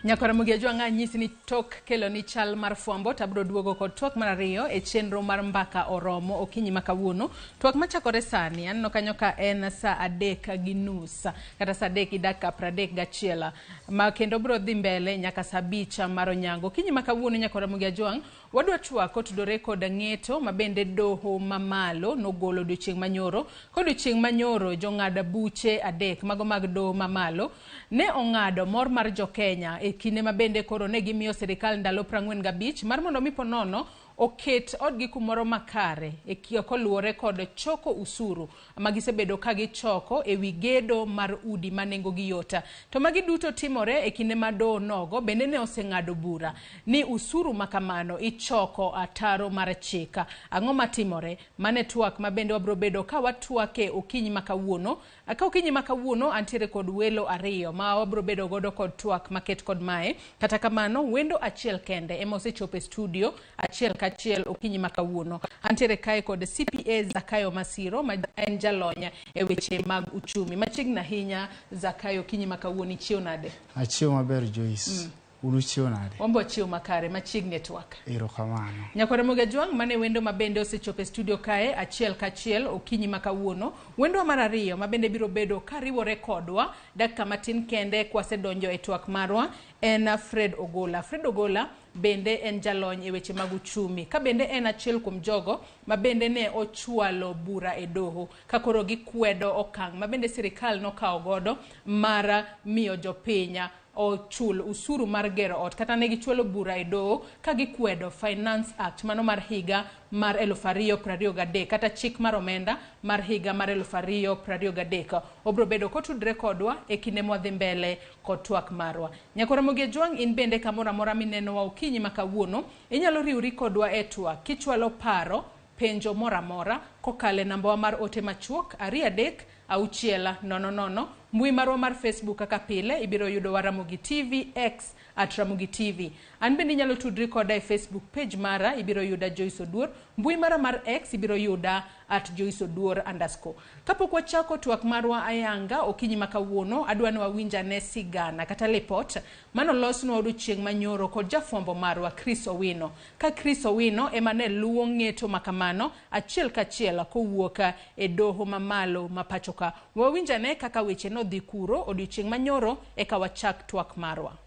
Nyakora Ajwang' anyisi ni tok kelo ni chal mar fwambo to abiro duogo kod twak mar ariyo e chenro mar Mbaka Oromo okinyi ma kawuono. Twak machakore sani aneno kanyo ka en saa 3:30 kata saa 3:31 ma kendo biro dhi mbele nyaka saa 5 mar onyango. Okinyi ma kawuono, Nyakora Ajwang', wadwa twak kotudore kod ng'eto ma bende doho mamalo nogolo odiochieng' manyoro. Ka odiochieng' manyoro jong'ad buche adek mago mag doho mamalo ne ong'ado mor mar jokenya e kinde ma bende koro ne gimiyo sirikal ndalo 45 mar mondo mi ponono oket odgi kumoro makare e koluwore kod choko usuru ma gisebedo ka gichoko e wi gedo mar udi ma nengogi yot. To magi duto timore e kinde ma doho nogo bende ne oseng'ado bura ni usuru ma kamano ichoko ataro mar chik. Ang'o matimore? Mane twak ma bende wabiro bedo ka watwake okinyi ma kawuono. Ka okinyi ma kawuono antiere kod welo ariyo ma wabiro bedo godo kod twak maket kod mae. Kata kamano wendo achiel kende ema osechopo e studio achiel kachiel okinyi ma kawuono. Antiere kae kod CPA Zakayo Masiro ma en jalony e weche mag uchumi. Machiegni ahinya, Zakayo, okinyi ma kawuono ichiew nade? Achiew maber, Joyce. Un uchiew nade? Wan be wachiew makare, machiegni e twak. Erokamano. Nyakwara Ajwang', mane wendo ma bende osechopo e studio kae achiel kachiel okinyi ma kawuono. Wendo mar ariyo ma bende biro bedo kariwore kodwa dakika matin kende kwasedonjo e twak marwa en Fred Ogola. Fred Ogola bende en jalony e weche mag uchumi, ka bende en achiel kuom jogo ma bende ne ochwalo bura e doho ka koro gikwedo okang' ma bende sirikal nokawo godo mar miyo jopiny ochul usuru mar gero ot, kata ne gichwalo bura e doho ka gikwedo Finance Act mano mar higa mar 2023 kata chik mar omenda mar higa mar 2023. Obiro bedo kotudre kodwa e kinde mwadhi mbele kod twak marwa. Nyakora Ajwang', in bende kamoro amora minenowa okinyi ma kawuono, inyalo riwri kodwa e twak kichwalo paro, penjo moro amora kokalo e nambawa mar ote machuok 23600. Mbui marwa mar Facebook kaka pile ibiro yudowa Ramogi TV, X @RamogiTV. An bende inyalo tudri koda e Facebook page mara, ibiro yuda Joyce Oduor. Mbui mara mar X ibiro yuda @JoyceOduor_. Kapok wachako twak marwa ayanga okinyi ma kawuono, adwa ni wawinj ane sigana kata lipot manolosnwa odiochieng' manyoro kod jafwambo marwa Chris Owino. Ka Chris Owino ema ne luwo ng'eto makamano achiel kachiel kowuok e doho mamalo ma pacho ka. Wawinj ane kaka weche nodhi kuro odiochieng' manyoro eka wachak twak marwa.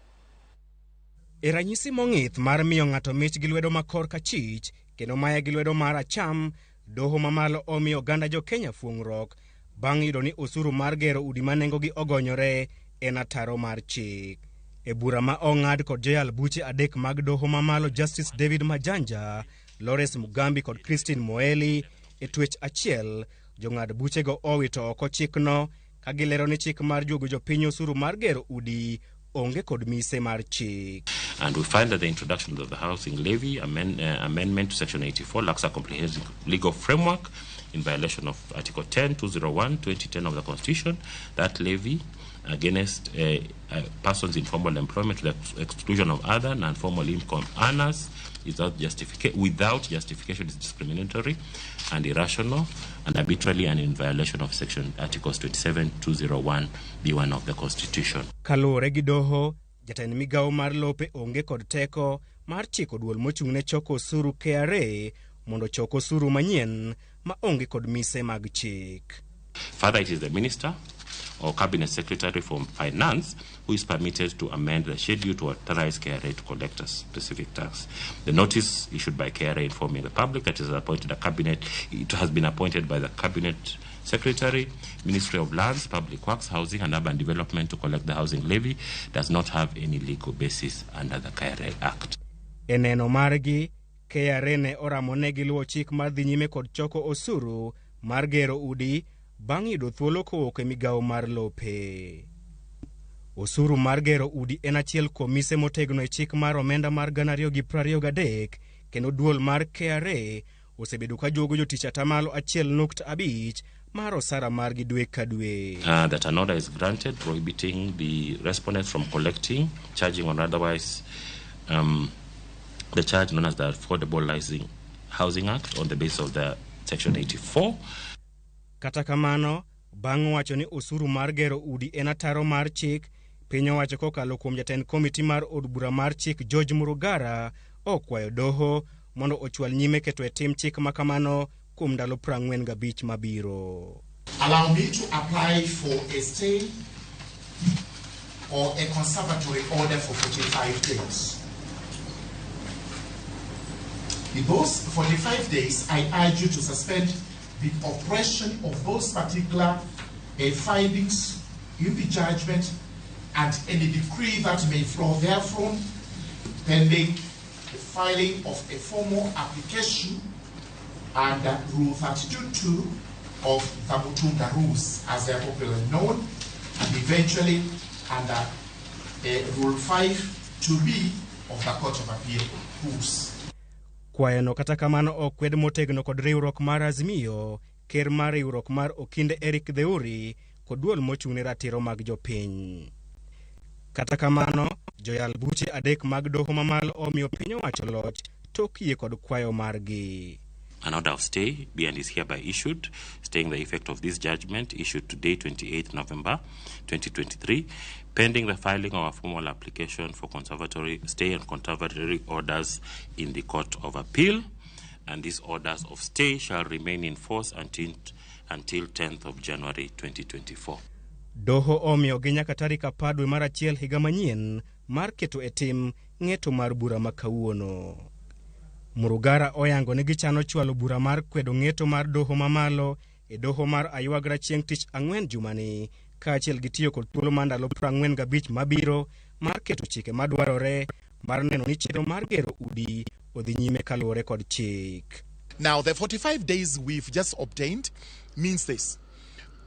E ranyisi mong'ith mar miyo ng'ato mich gi lwedo ma korka chich kendo maye gi lwedo mar acham, doho mamalo omiyo oganda jo Kenya fuong'ruok bang' yudo ni osuru mar gero udi ma nengogi ogonyore en ataro mar chik. E bura ma ong'ad kod joyal buche adek mag doho mamalo, Justice David Majanja, Lawrence Mugambi kod Christine Moeli, e twech achiel, jong'ad buchego owito oko chikno ka gilero ni chik mar juogo jopiny osuru mar gero udi onge kod mise mar chik. And we find that the introduction of the housing levy amendment to Section 84 lacks a comprehensive legal framework in violation of Article 10, 201, 2010 of the Constitution. That levy against persons in formal employment to the exclusion of other non-formal income earners is without justification is discriminatory and irrational and arbitrarily and in violation of Section Articles 27, 201, B1 of the Constitution. Kaluwore gi doho, jatend migawo mar lope onge kod teko mar chiko duol mochung' ne choko osuru KRA mondo ochok osuru manyien ma onge kod mise mag chik. Further, it is the minister or cabinet secretary for finance who is permitted to amend the schedule to authorize KRA to collect a specific tax. The notice issued by KRA informing the public that it has appointed a cabinet, it has been appointed by the cabinet secretary, Ministry of Lands, Public Works, Housing and Urban Development to collect the housing levy does not have any legal basis under the KRA Act. E neno margi, KRA ne oramo ne giluwo chik mar dhi nyime kod choko osuru mar gero udi bang' yudo thuolo kowuok e migawo mar lope. Osuru mar gero udi en achiel kuom mise motegno e chik mar omenda mar 2023, kendo duol mar KRA osebedo ka juogo jotich 1.5% mar osara margi dwe ka dwe. That an order is granted prohibiting the respondents from collecting, charging or otherwise the charge known as the Affordable Housing Act on the basis of the Section 84. Kata kamano, bang' wacho ni osuru mar gero udi en ataro mar chik, Piny owacho kokalo kuom jatend komiti mar od bura mar chik George Murugara okwayo doho mondo ochwal nyime keto e tim chik ma kamano kuom ndalo 45 mabiro. Allow me to apply for a stay or a conservatory order for 45 days. In those 45 days, I urge you to suspend the operation of those particular findings in the judgment and any decree that may flow therefrom, pending the filing of a formal application under Rule 32.2 of the Mutunga Rules, as they are popularly known, and eventually under Rule 5.2b of the Court of Appeal Rules. Kwayono kata kamano okwed motegno kod riwruok mar Azimio, ker mar riwruok mar Okinde Eric Theuri kod duol mochung'ne ratiro mag jopiny. Kata kamano, joyal buche adek mag doho mamalo omiyo piny owacho loch tok yie kod kwayo margi. An order of stay be and is hereby issued, staying the effect of this judgment issued today, 28 November 2023, pending the filing of a formal application for conservatory stay and conservatory orders in the Court of Appeal. And these orders of stay shall remain in force until 10th of January 2024. Doho omiyogi nyaka tarik 10 dwe mar achiel higa manyien mar keto e tim ng'eto mar bura ma kawuono. Murugara oyango ni gichano chwalo bura mar kwedo ng'eto mar doho mamalo e doho mar Aywagra chieng' tich ang'wen jumani, kaachiel gi tiyo kod thuolo mar ndalo 45 mabiro mar keto chike madwarore mar neno ni chenro mar gero udi odhi nyime kaluwore kod chik. Now, the 45 days we've just obtained means this.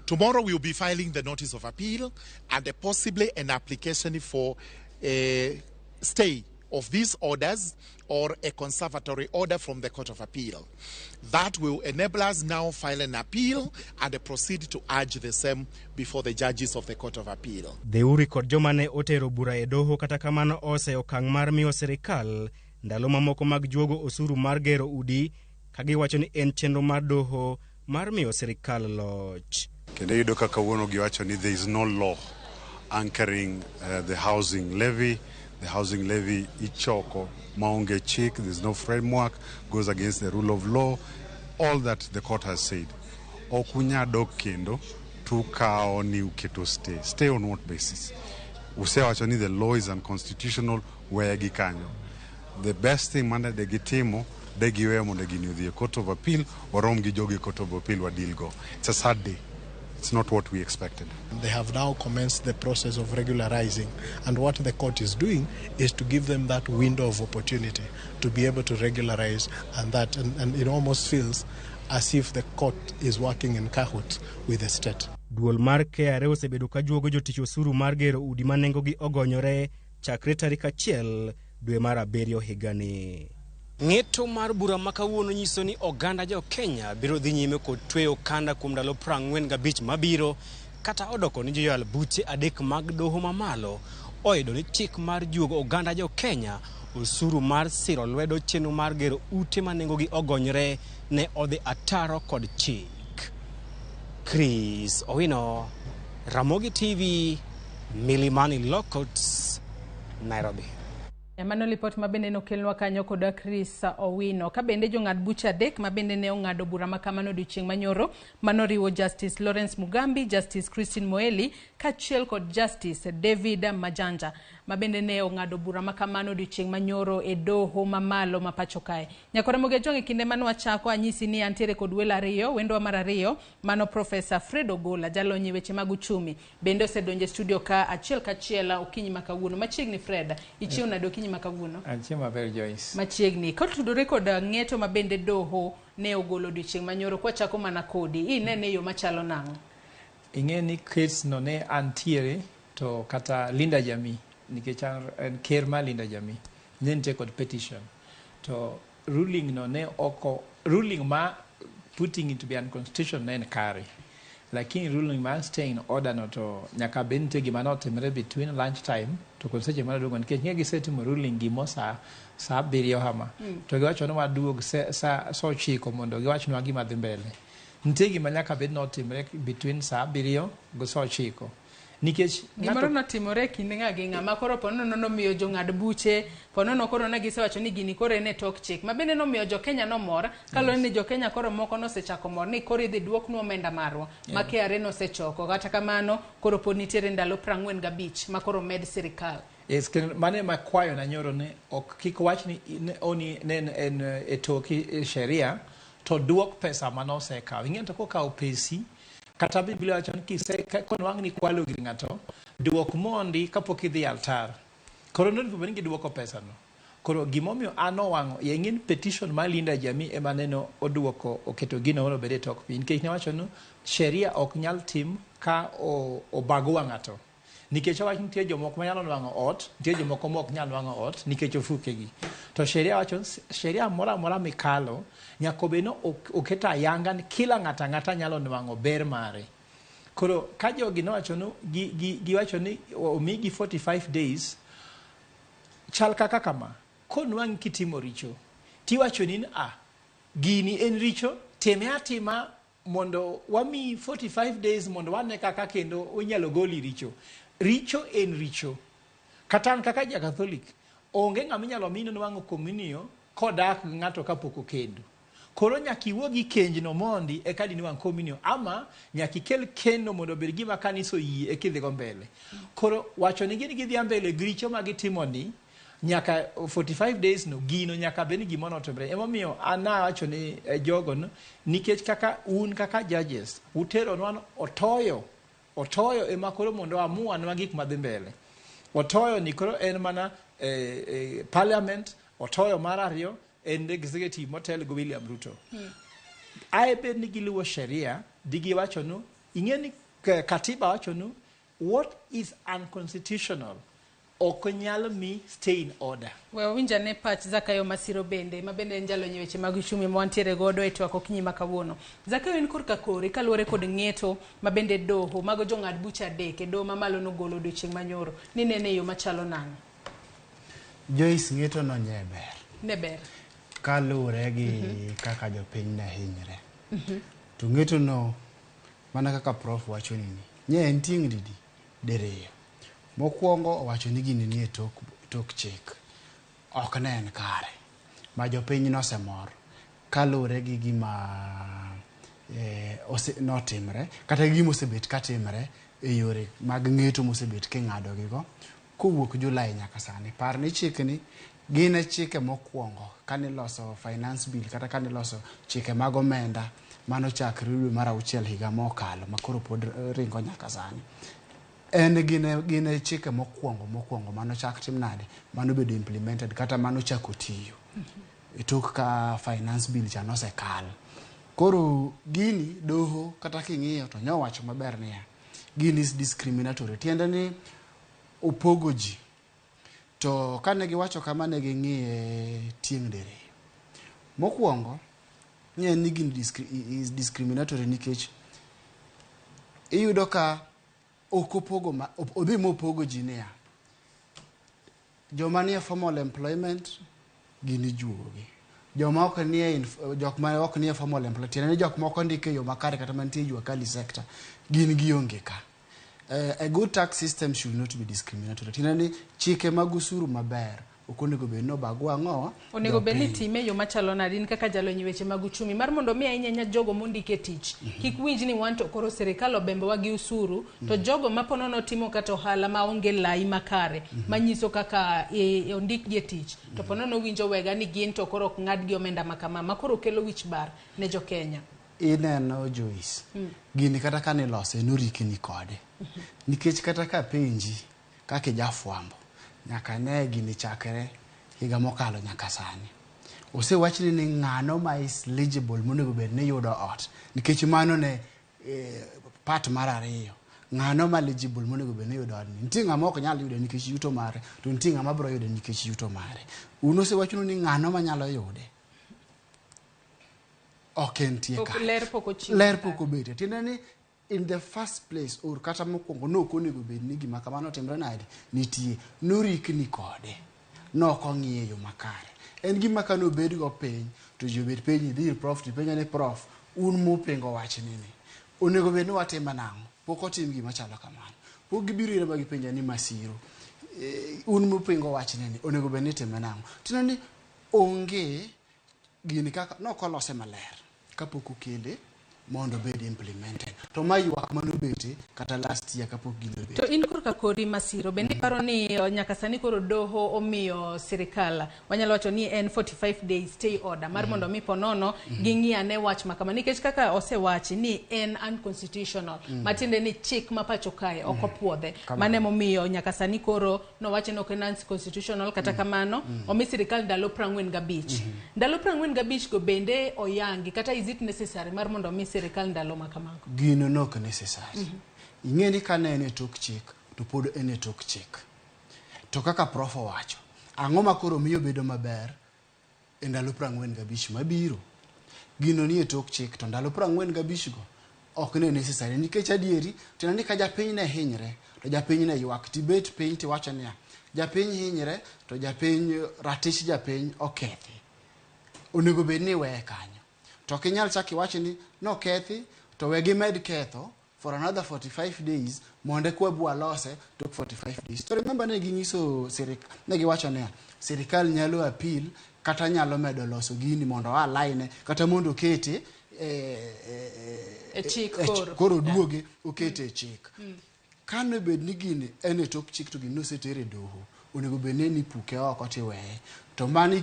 Tomorrow we'll be filing the notice of appeal and possibly an application for a stay of these orders or a conservatory order from the Court of Appeal. That will enable us now file an appeal and proceed to urge the same before the judges of the Court of Appeal. Theuri kod joma ne otero bura e doho kata kamano ose okang' mar miyo sirikal ndalo mamoko mag juogo osuru mar gero udi ka giwacho ni en chenro mar doho mar miyo sirikal loch. Kendo iyudo ka kawuono giwacho ni there is no law anchoring the housing levy. The housing levy ichoko maonge chik, there's no framework, goes against the rule of law, all that the court has said. Ok unya dok kendo tukawo ni uketo stay. Stay on what basis? Usewacho ni the law is unconstitutional, wegi kanyo. The best thing mane de gitimo, de giweyo mondo gini odhi e Court of Appeal, warom gi jogi e Court of Appeal wadeal go. It's a sad day. It's not what we expected. They have now commenced the process of regularizing, and what the court is doing is to give them that window of opportunity to be able to regularize, and that and it almost feels as if the court is working in cahoots with the state. Duol mar KRA osebedo ka juogo jotich osuru mar gero udi ma nengogi ogonyore chakre tarik 1 dwe mar 7 higani. Ng'eto mar bura ma kawuono nyiso ni oganda jo Kenya biro dhi nyime kod tweyo okanda kuom ndalo 45 mabiro, kata odoko ni joyal buche adek mag doho mamalo oyudo ni chik mar juogo oganda jo Kenya osuru mar siro lwedo chenro mar gero ute ma nengogi ogonyore ne odhi ataro kod chik. Chris Owino, Ramogi TV, Milimani Law Courts, Nairobi. Mano lipot mabende nokelnwa kanyo kod Chris Owino. Ka bende jong'ad buche adek mabende ne ong'ado bura makamano odiochieng' manyoro manoriwo Justice Lawrence Mugambi, Justice Christine Moeli kaachiel kod Justice David Majanja mabende ne ong'ado bura makamano odiochieng' manyoro e doho mamalo ma pacho kae. Nyakore Mogejong' e kinde mane wachako anyisi ni antiere kod welo ariyo, wendwa mar ariyo mano Professor Fred Ogola, jalony e weche mag uchumi, bende osedonjo e studio ka achiel kachiel okinyi ma kawuono. Machiegni Fred, ichiew nade okinyi ma kawuono? Antie maber Joyce. Machiegni. Kotudore kod ng'eto ma bende doho ne ogolo odiochieng' manyoro, kwachako mana kodi, inene yo machalo nang'o? Ing'e ni case no ne antiere to kata Linda Jamii, nikech en ker mar Linda Jamii, ne nitie kod petition. To ruling no ne oko, ruling ma putting it to be unconstitutional ne en kare. Lakini ruling ma staying in order no to nyaka bed nitie gima notimre between lunch time to kod seche mane nikech ng'e gisetimo ruling gimo saa 7 hama. To giwacho ni waduog saa 9 mondo giwachnwa gima dhi mbele. Nitie gima nyaka bed notimre between saa 7 go saa 9. Nikech gimoro notimore e kind ng'a gi ng'a ma koro ponono nomiyo jong'ad buche, ponono koro ne gisewacho ni gini koro en e tok chik, ma bende nomiyo jokenya nomor kaluwore ni jokenya koro moko nosechako mor ni koro idhi duoknwa omenda marwa ma KRA nosechoko. Kata kamano koro pod nitiere ndalo 45 ma koro med sirikal. Yes, kendo mano ema kwayo na nyoro ne ok kik wach ni ne oni ne en e tok sheria to duok pesa mane osekawo. Ing'e to kokawo pesi kata Biblia wacho ni kise konwang' ni kwalo gir ng'ato duok mondi kapok idhi altar. Koro nonego bed ni giduoko pesa no. Koro gimomiyo an owang'o ye ing'e ni petition mar Linda Jamii ema neno oduoko oketo gino mondo obed e tok piny nikech newacho ni sheria ok nyal tim ka obagua ng'ato. Nikech owach nitie jomoko manyalo nwang'o ot, nitie jomoko mok nyal nwang'o ot nikech ofukegi. To sheria wacho sheria moro amora mikalo nyaka obed ni oketo ayanga ni kila ng'ato ang'ata nyalo nwang'o ber mare. Koro ka jogi nowacho ni giwacho ni omigi 45 days chal kaka kama konwang'i kitimo richo tiwacho ni a gini en richo time atima mondo wami 45 days mondo wane kaka kendo inyalo goli richo. Richo en richo. Kata an kaka ja Catholic, onge ng'ama inyalo mi nwang'o komunio kodak gi ng'ato kapok okendo. Koro nyaka iwuo gi kenjno mondi eka dinwang' komunio, ama nyaka ikel kendo mondo obed gima kanisa oyie eka idhigo mbele. Koro wacho ni gin gidhi mbele gi richo ma gitimo ni nyaka 45 days no gino nyaka bed ni gimoro otimre. Emomiyo an nawacho ni jogo no, nikech kaka un kaka judges uteronwa otoyo otoyo ema koro mondo amuanwa gik madhi mbele. Otoyo ni koro en mana parliament, otoyo mar ariyo en executive motel go William Ruto. Ae bed ni giluwo sheria digiwacho nu ing'e ni katiba wacho nu what is unconstitutional ok nyal mi stay in order. We wawinj ane pach Zakayo Masiro bende, ma bende en jalony e weche mag uchumi ma wantiere godo e twak okinyi ma kawuono. Zakayo, in korka kori kaluwore kod ng'eto ma bende doho mago jong'ad buche adek e doho mamalo nogolo odiochieng' manyoro, ni nene e yo machalo nang'o? Joyce, ng'eto no nye ber. Ne ber. Kaluwore gi kaka jopiny ne hinyre. To ng'eto no mana kaka prof wacho nini, nye en tieng' didi? Diriyo. Mokwongo owacho ni gini nie tok chik. Ok ne en kare. Ma jopiny nosemor kaluwore gi gima notimre kata gi gima osebet katimre e yore mag ng'eto mosebet king'ado gigo kowuok Julai nyaka sani. Par ni chikni gin e chike mokwongo kaniloso finance bill kata kaniloso chike mag omenda manochakre dwe mar auchiel higa mokalo ma koro pod ringo nyaka sani. En gin e chike mokwongo manochak tim nade, manobedo implemented kata manochako tiyo e tok ka finance bill cha nosekal. Koro gini doho kata king'iyo to nyowacho maber niya, gini is discriminatory, tiende ni opogo ji. To kane giwacho kama ne ging'iye tieng' diriyo. Mokwongo, ng'e ni gini is discriminatory nikech iyudo ka ok opogo odhi mopogo ji niya, joma nie formal employment gin ijuogi. Joma ok nie jok ma ok nie formal employment, tiende ni jok moko ndiko e yo makare kata mantie e jua kali sector, gin gionge ka. A good tax system should not be discriminatory. Tiende ni chike mag osuru maber ok onego bed ni obago ang'owa. Onego bed ni time e yo machalo nade in kaka jalony e weche mag uchumi mar mondo mi ahinya ahinya jogo mondik e tich kik winj ni wan to koro sirikal obembowa gi osuru to jogo ma ponono timo kata ohala maonge lai makare manyiso kaka ondikgi e tich to ponono winjo wega ni gin to koro ok ng'adgi omenda ma kama ma koro kelo wich bar ne jokenya. Ineno Joyce, gini kata kanilose norikni kode. Nikech kata ka penji kaka ijafwambo, nyaka ne gini chakre higa mokalo nyaka sani. Osewachni ni ng'ano ma is eligible monego bed ni yudo ot. Nikech mano ne part mar ariyo. Ng'ano ma eligible monego bed ni yudo odni. Nitie ng'ama ok nyal yude nikech yuto mare, to nitie ng'ama biro yude nikech yuto mare. Un osewachnu ni ng'ano manyalo yude. Ok entie ka. Ler pok ochiw. Ler pok obetie. Tiende ni in the first place or kata mokwongo nok onego bed ni gima kamano otimre nade nitie. Norikni kode. Nok ong'iye e yo makare. En gima kane obed go piny to ji obet piny idhi ir prof tipenjo ni prof un mupingo wachni ni. Onego bed ni watime nang'o? Pok otim gima chalo kamano. Pok gibiro ira ma gipenja ni Masiro, un mupingo wachni ni onego bed ni itime nang'o? Tineno ni onge gini kaka nokolose maler kapok okele mondo obed implemented. To ma ywak manobete kata last year kapok gini obet. To in korka kori Masiro, bende iparo ni nyaka sani koro doho omiyo sirikal, wanyalo wacho ni en 45 days stay order mar mondo mi ponono ging'i ane wach ma kama, nikech kaka osewachi ni en unconstitutional, matiende ni chik ma pacho kae ok opuodhe. Mano emomiyo nyaka sani koro nowacho ni ok en unconstitutional, kata kamano omi sirikal ndalo 45. Ndalo 45 go bende oyangi kata is it necessary mar mondo omi sirikal ndalo ma kamago? Gino nok necessary. Ing'e ni kane en e tok chik to pod en e tok chik. To kaka prof owacho, ang'o ma koro miyo bedo maber e ndalo 45 mabiro? Gino ni e tok chik to ndalo 45 go ok ne necessary nikech adieri tiende ni ka japiny ne hinyre to japiny ne ywak tibet piny tiwacho niya japiny hinyre to japiny ratich japiny okethi. Onego bed ni iweye kanyo. To ok inyal chak iwach ni nokethi to we gimed ketho for another 45 days mondo eka wabwa lose tok 45 days. To remember ne ginyiso sirikal, ne giwacho niya sirikal nyalo appeal kata nyalo medo loso gini mondo o align kata mondo okete E chik koro. Koro duoge okete e chik. Kane bed ni gini en e tok chik to gini noseter e doho, onego bed ni ipuke oko tiweye. To mano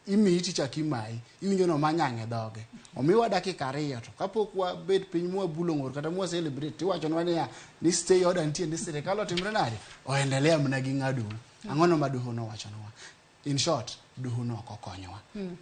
imiyi tichak imayi, iwinjo no manyang' e dhoge. Omiwa dakika 2 to kapok wabet piny mwabulo ng'or kata mwa celebrate tiwachonwa niya ni stay order nitie ni sirikal otimre nade? Oendelea mana gi ng'adou. Ang'ono ma doho nowachonwa? In short, doho no ok okonyowa.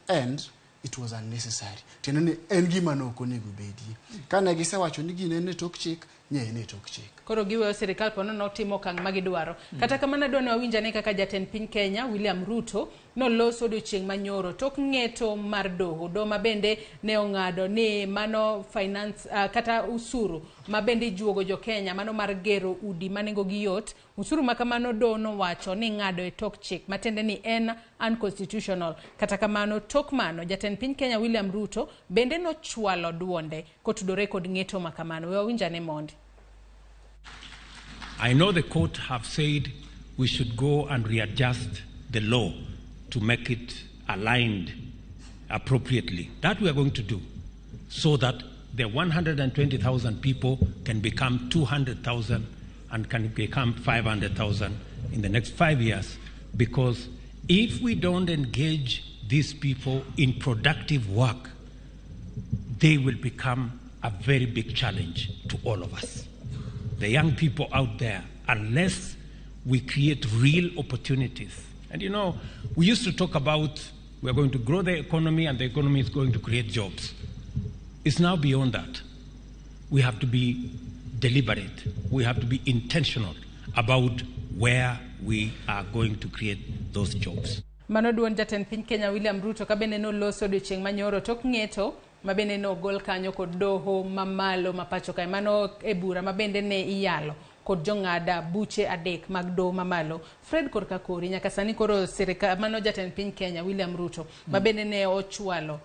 And it was unnecessary. Tiende ni en gima ne ok onego bedie. Kane gisewacho ni gini en e tok chik, nye en e tok chik. Koro giweyo sirikal po nono timo okang' ma gidwaro. Kata kamano adwa ni wawinj ane kaka jatend piny Kenya William Ruto noloso odiochieng' manyoro tok ng'eto mar doho. Doho ma bende ne ong'ado ni mano finance kata usuru ma bende ijuogo jo Kenya mano mar gero udi ma nengogi yot. Usuru ma kamano doho nowacho ni ng'ado e tok chik matiende ni en unconstitutional. Kata kamano tok mano jatend piny Kenya William Ruto bende nochwalo duonde kotudore kod ng'eto ma kamano. We wawinj ane mondi. I know the court have said we should go and readjust the law to make it aligned appropriately. That we are going to do so that the 120,000 people can become 200,000 and can become 500,000 in the next 5 years. Because if we don't engage these people in productive work, they will become a very big challenge to all of us. The young people out there, unless we create real opportunities. And you know, we used to talk about we're going to grow the economy and the economy is going to create jobs. It's now beyond that. We have to be deliberate. We have to be intentional about where we are going to create those jobs. Mano duond jatend piny Kenya William Ruto ka bende noloso odiochieng' manyoro tok ng'eto ma bende nogol kanyo kod doho mamalo ma pacho kae. Mano e bura ma bende ne iyalo kod jong'ada buche 3 mag doho mamalo. Fred korka kori nyaka sani koro sirikal mano jatend piny Kenya William Ruto ma bende ne ochwalo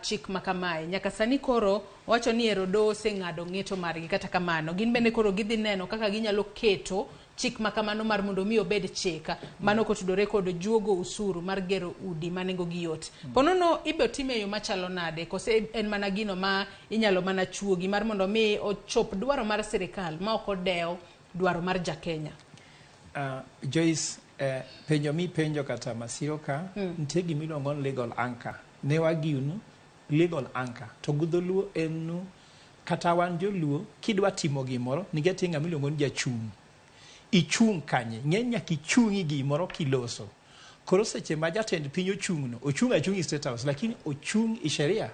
chik ma kamae. Nyaka sani koro wacho ni ero doho oseng'ado ng'eto margi, kata kamano gin bende koro gidhi neno kaka ginyalo keto chik ma kamano mar mondo mi obed chik mano kotudore kod juogo usuru mar gero udi ma nengogi yot. Ponono ibiro time e yo machalo nade kose en mana gino ma inyalo mana chuogi mar mondo mi ochop dwaro mar sirikal ma ok odew dwaro mar jakenya? Joyce, penjo mi penjo kata Masiro ka, nitie gima iluongo ni legal anchor. Ne wagiunu legal anchor. To gi dholuo en nu kata wan joluo kidwa timo gimoro nikech nitie ng'ama iluongo ni jachung'. Ichung' kanye? Ng'eny nyaka ichung' e gimoro kiloso. Koro seche ma jatend piny ochung' no, ochung' achung' e State House, lakini ochung' e sheria.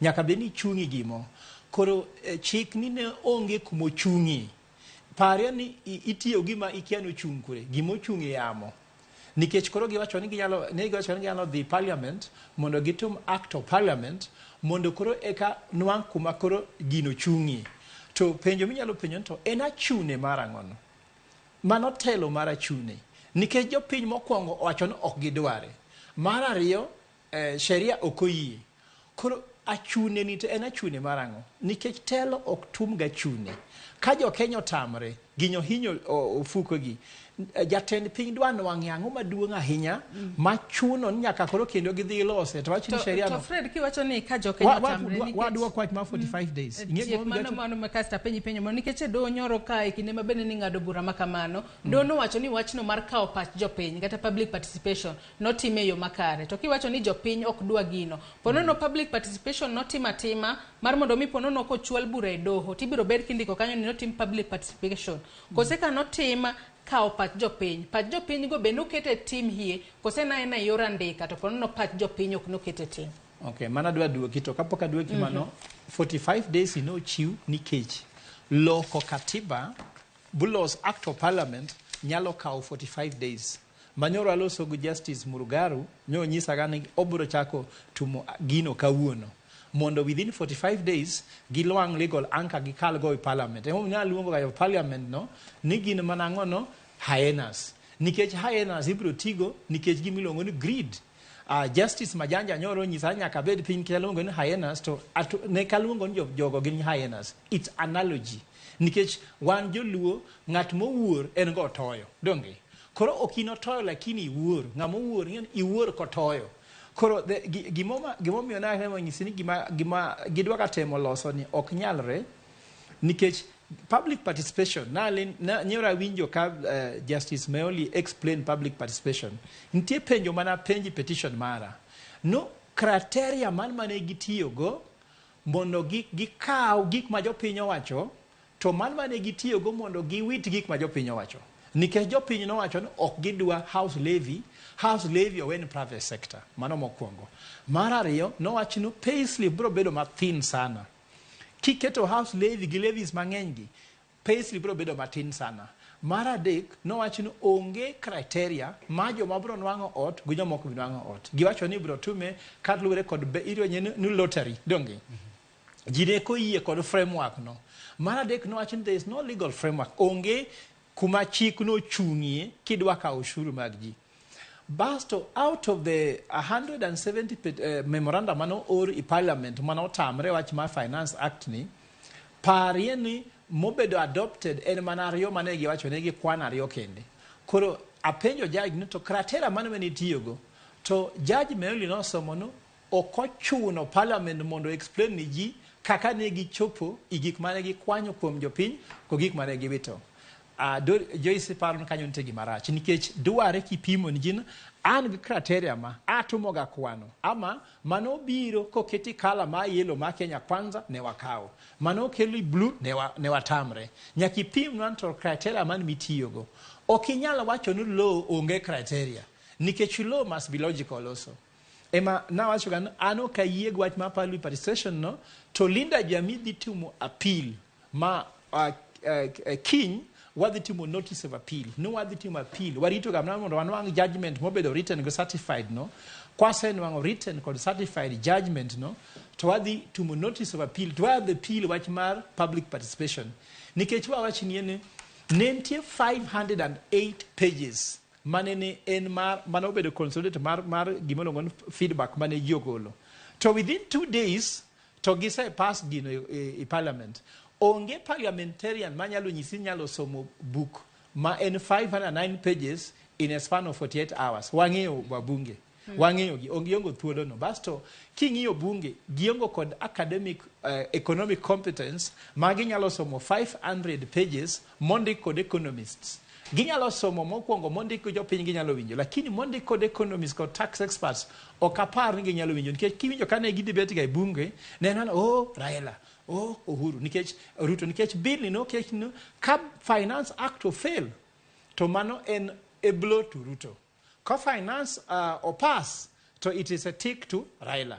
Nyaka bed ni ichung' e gimoro. Koro chik ni ne onge kumochung'ie. Parie ni itiyo gima ikia ni ochung' kure, gima ochung' e yamo. Nikech koro giwacho ni ginyalo, ne giwacho ni ginyalo dhi parliament mondo gitim act of parliament mondo koro eka nwang' kuma koro gino chung'ie. To penjo minyalo penjo ni to en achune mar ang'ono? Mano telo mar achune. Nikech jopiny mokwongo owacho ni ok gidware. Mar ariyo, sheria ok oyie. Koro achune ni to en achune mar ang'o? Nikech telo ok tum gachune. Ka jo Kenya otamre, Ginyo hinyo ofuko gi. Jatend piny dwa nwang'e ang'o maduong' ahinya machuno ni nyaka koro kendo gidhi lose to wach ni sheria To no. Fred kiwacho ni ka jokenya otamre nikech Wadwok wach mar 45 days. Ing'e Tiek gima mano mano ma kasto apenji penjo moro nikech e doho nyoro ka e kinde ma bende ning'ado bura ma kamano doho nowacho ni wachno mar kawo pach jopiny kata public participation notim e yo makare to kiwacho ni jopiny ok dwa gino ponono public participation notim atima mar mondo mi ponono kochwal bura e doho tibiro bed kindiko kanyo ni notim public participation kose ka notim kawo pach jopiny pach jopiny go be noket e tim hie kose na en e yor andika to ponono pach jopiny ok noket e tim. Okay, mana dwa duoki to kapok aduoki mano 45 days inochiw nikech loko katiba bulos act of parliament nyalo kawo 45 days. Manyoro aloso gi Justice Murugaru nyo nyisaga ni obiro chako tumo gino kawuono mondo within 45 days gilwang' legal anchor gikal go e parliament. Emomiyo naluongo ga parliament no ni gin mana ang'o no hyenas nikech hyenas ibiro tigo nikech gimiluongo ni greed. Justice Majanja nyoro nyisa nyaka bed piny nikech aluongo ni hyenas to ne kaluongo ni jogo gin hyenas. It's analogy. Nikech wan joluo ng'at mowuor en go otoyo. Donge? Koro ok in otoyo lakini iwuor. Ng'ama owuor ing'e ni iwuor kotoyo. Koro gimomiyo natemo nyisi ni gima gidwa ka temo loso ni ok nyalre nikech public participation nyoro awinjo ka Justice Meoli explain public participation. Nitie penjo mana penji petition mara. No criteria man mane gitiyogo mondo gikaw gik ma jopiny owacho to man mane gitiyogo mondo giwit gik ma jopiny owacho. Nikech jopiny nowacho ni ok gidwa house levy, house levy owen private sector. Mano mokwongo. Mar ariyo, nowach ni payslip biro bedo mathin sana. Kiketo house levy gi levies mang'eny gi, payslip biro bedo matin sana. Mar adek, nowach ni onge criteria ma joma biro nwang'o ot gi joma ok bi nwang'o ot. Giwacho ni ibiro tume kaluwore kod iluonge ni lottery, donge? Ji ne koyie kod framework no. Mar adek nowach ni there is no legal framework. Onge kuma chik nochung'ie kidwa kawo ushuru mag ji. Basto out of the 170 memorandum mano or i parliament mano otamre wach mar Finance Act ni, parie ni mobedo adopted en mana ariyo mane giwacho ne gikwan ariyo kende. Koro apenjo judge ni to criteria mane mane itiyogo to Judge Meoli nosomo no ok ochuno parliament mondo explain ni ji kaka ne gichopo i gik mane gikwanyo kuom jopiny kod gik mane giwito. Joyce paro ni kanyo nitie gima rach nikech dware kipimo ni jin an gi criteria ma atimoga kwano ama mano biro koketi kala ma yellow ma Kenya Kwanza ne wakawo mano okeli blue ne watamre nyaka ipim nwan to criteria man mitiyogo ok inyal wacho ni law onge criteria nikech law must be logical also ema nawacho ga ni an ok ayie gi wach mar public participation no to Linda Jamii dhi timo appeal ma kiny wadhi timo notice of appeal ni wadhi timo appeal warito ga mana mondo wanwang' judgment mobedo written go certified no kwasenwang'o written kod certified judgment no to wadhi timo notice of appeal to wadhi appeal wach mar public participation nikech wawach ni ne nitie 508 pages mane ne en mar mane obedo consolidated mar gima iluongo ni feedback mane ji ogolo to within 2 days to gise pass gino e parliament. Onge parliamentarian manyalo nyisi nyalo somo book ma en 509 pages in a span of 48 hours. Wang'eyo wabunge. Wang'eyo gi giongo thuolo no. Basto king'iyo bunge giongo kod academic economic competence ma ginyalo somo 500 pages mondik kod economists. Ginyalo somo mokwongo mondik gi jopiny ginyalo winjo, lakini mondik kod economists kod tax experts ok apar ni ginyalo winjo nikech kiwinjo kane gidebate ga e bunge ne en mana oh Raila oh Uhuru nikech Ruto nikech bill ni noket ni ka Finance Act ofail to mano en a blow to Ruto. Ka finance opass to it is a tick to Raila.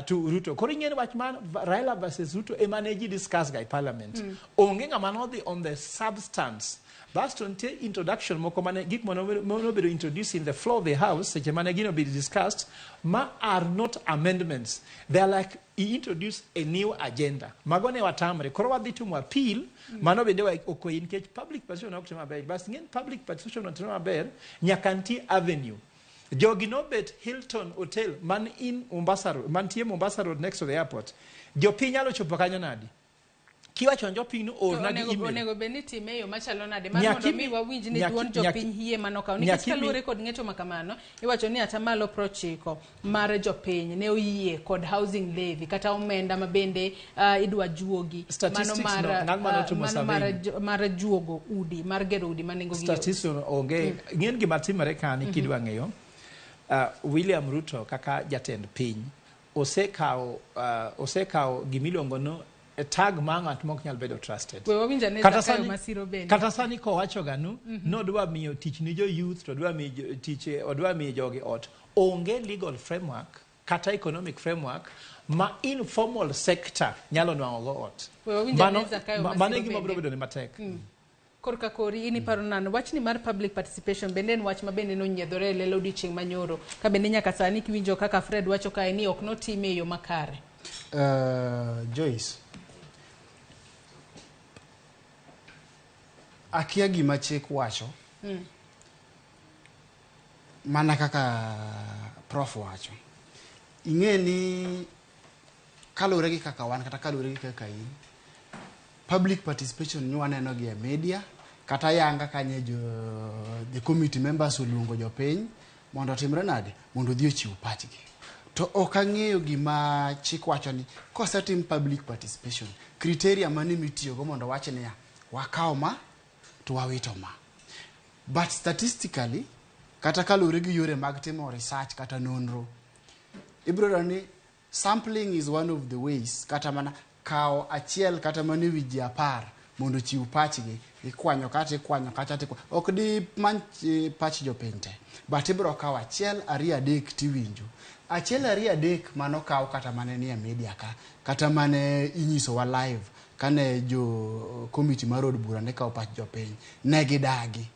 To Ruto. Koro ing'e ni wach mar Raila versus Ruto ema ne ji discuss ga e parliament. Onge ng'ama nodhi on the substance. Basto nitie introduction moko mane gik mane obedo introduced in the floor of the house seche mane gino bedo discussed ma are not amendments. They are like he introduce a new agenda. Mago ne watamre. Koro wadhi timo appeal mano bende ok oyi nikech public participation ok tim maber. Bas ing'e ni public participation otim maber nyaka nitie avenue. Jogi nobet Hilton Hotel man in Mombasa Road, mantie Mombasa Road next to the airport. Jopiny nyalo chopo kanyo nadi? Kiwacho ni jopiny no orna gi email. Onego bed ni time e yo machalo nade mar mondo mi wawinj ni duond jopiny hie mano kawo. Nikech kaluwore kod ng'eto ma kamano, iwacho ni atamalo 90 mar jopiny ne oyie kod housing levy kata omenda ma bende idwa juogi. Mano mar, mar juogo udi, mar gero udi ma nengo gi yot. Statistics onge. Ng'en gima timore kani kidwa ng'eyo. William Ruto kaka jatend piny osekawo gimiluongo ni tag ma ng'at mok nyal bedo trusted. Kata sani kowacho ga nu nodwa miyo tich ni jo youth to odwa miyo tich, odwa miyo jogi ot. Onge legal framework kata economic framework ma informal sector nyalo nwang'o go ot. Mano e gima biro bedo ne matek. Korka kori in iparo nano wachni mar public participation bende en wach ma bende nonyiedhore e lela odiochieng' manyoro ka bende nyaka sani kiwinjo kaka Fred wacho kae ni ok notime e yo makare. Joyce, akia gima chik wacho mana kaka prof wacho. Ing'e ni kaluwore gi kaka wan kata kaluwore gi kaka in, public participation ni waneno gi e media kata yanga kanye jo the committee members oluongo jopiny mondo otimre nade mondo odhi ochiw pachgi. To ok ang'eyo gima chik wacho ni kosetim public participation criteria mane mitiyogo mondo wach niya wakawo ma to wawito ma. But statistically kata kaluwore gi yore mag timo research kata nonro, ibiro yudo ni sampling is one of the ways kata mana kawo achiel kata mana ewi ji 10 mondo ochiw pachgi, ikwanyo kacha ikwanyo kacha tikwanyo. Ok di many pach jopiny te, but ibiro kawo 1, 2, 3 tiwinjo. 1, 2, 3 manokaw kata mane nie media ka, kata mane inyisowa live kane jo committee mar od bura ne kawo pach jopiny, ne gidagi.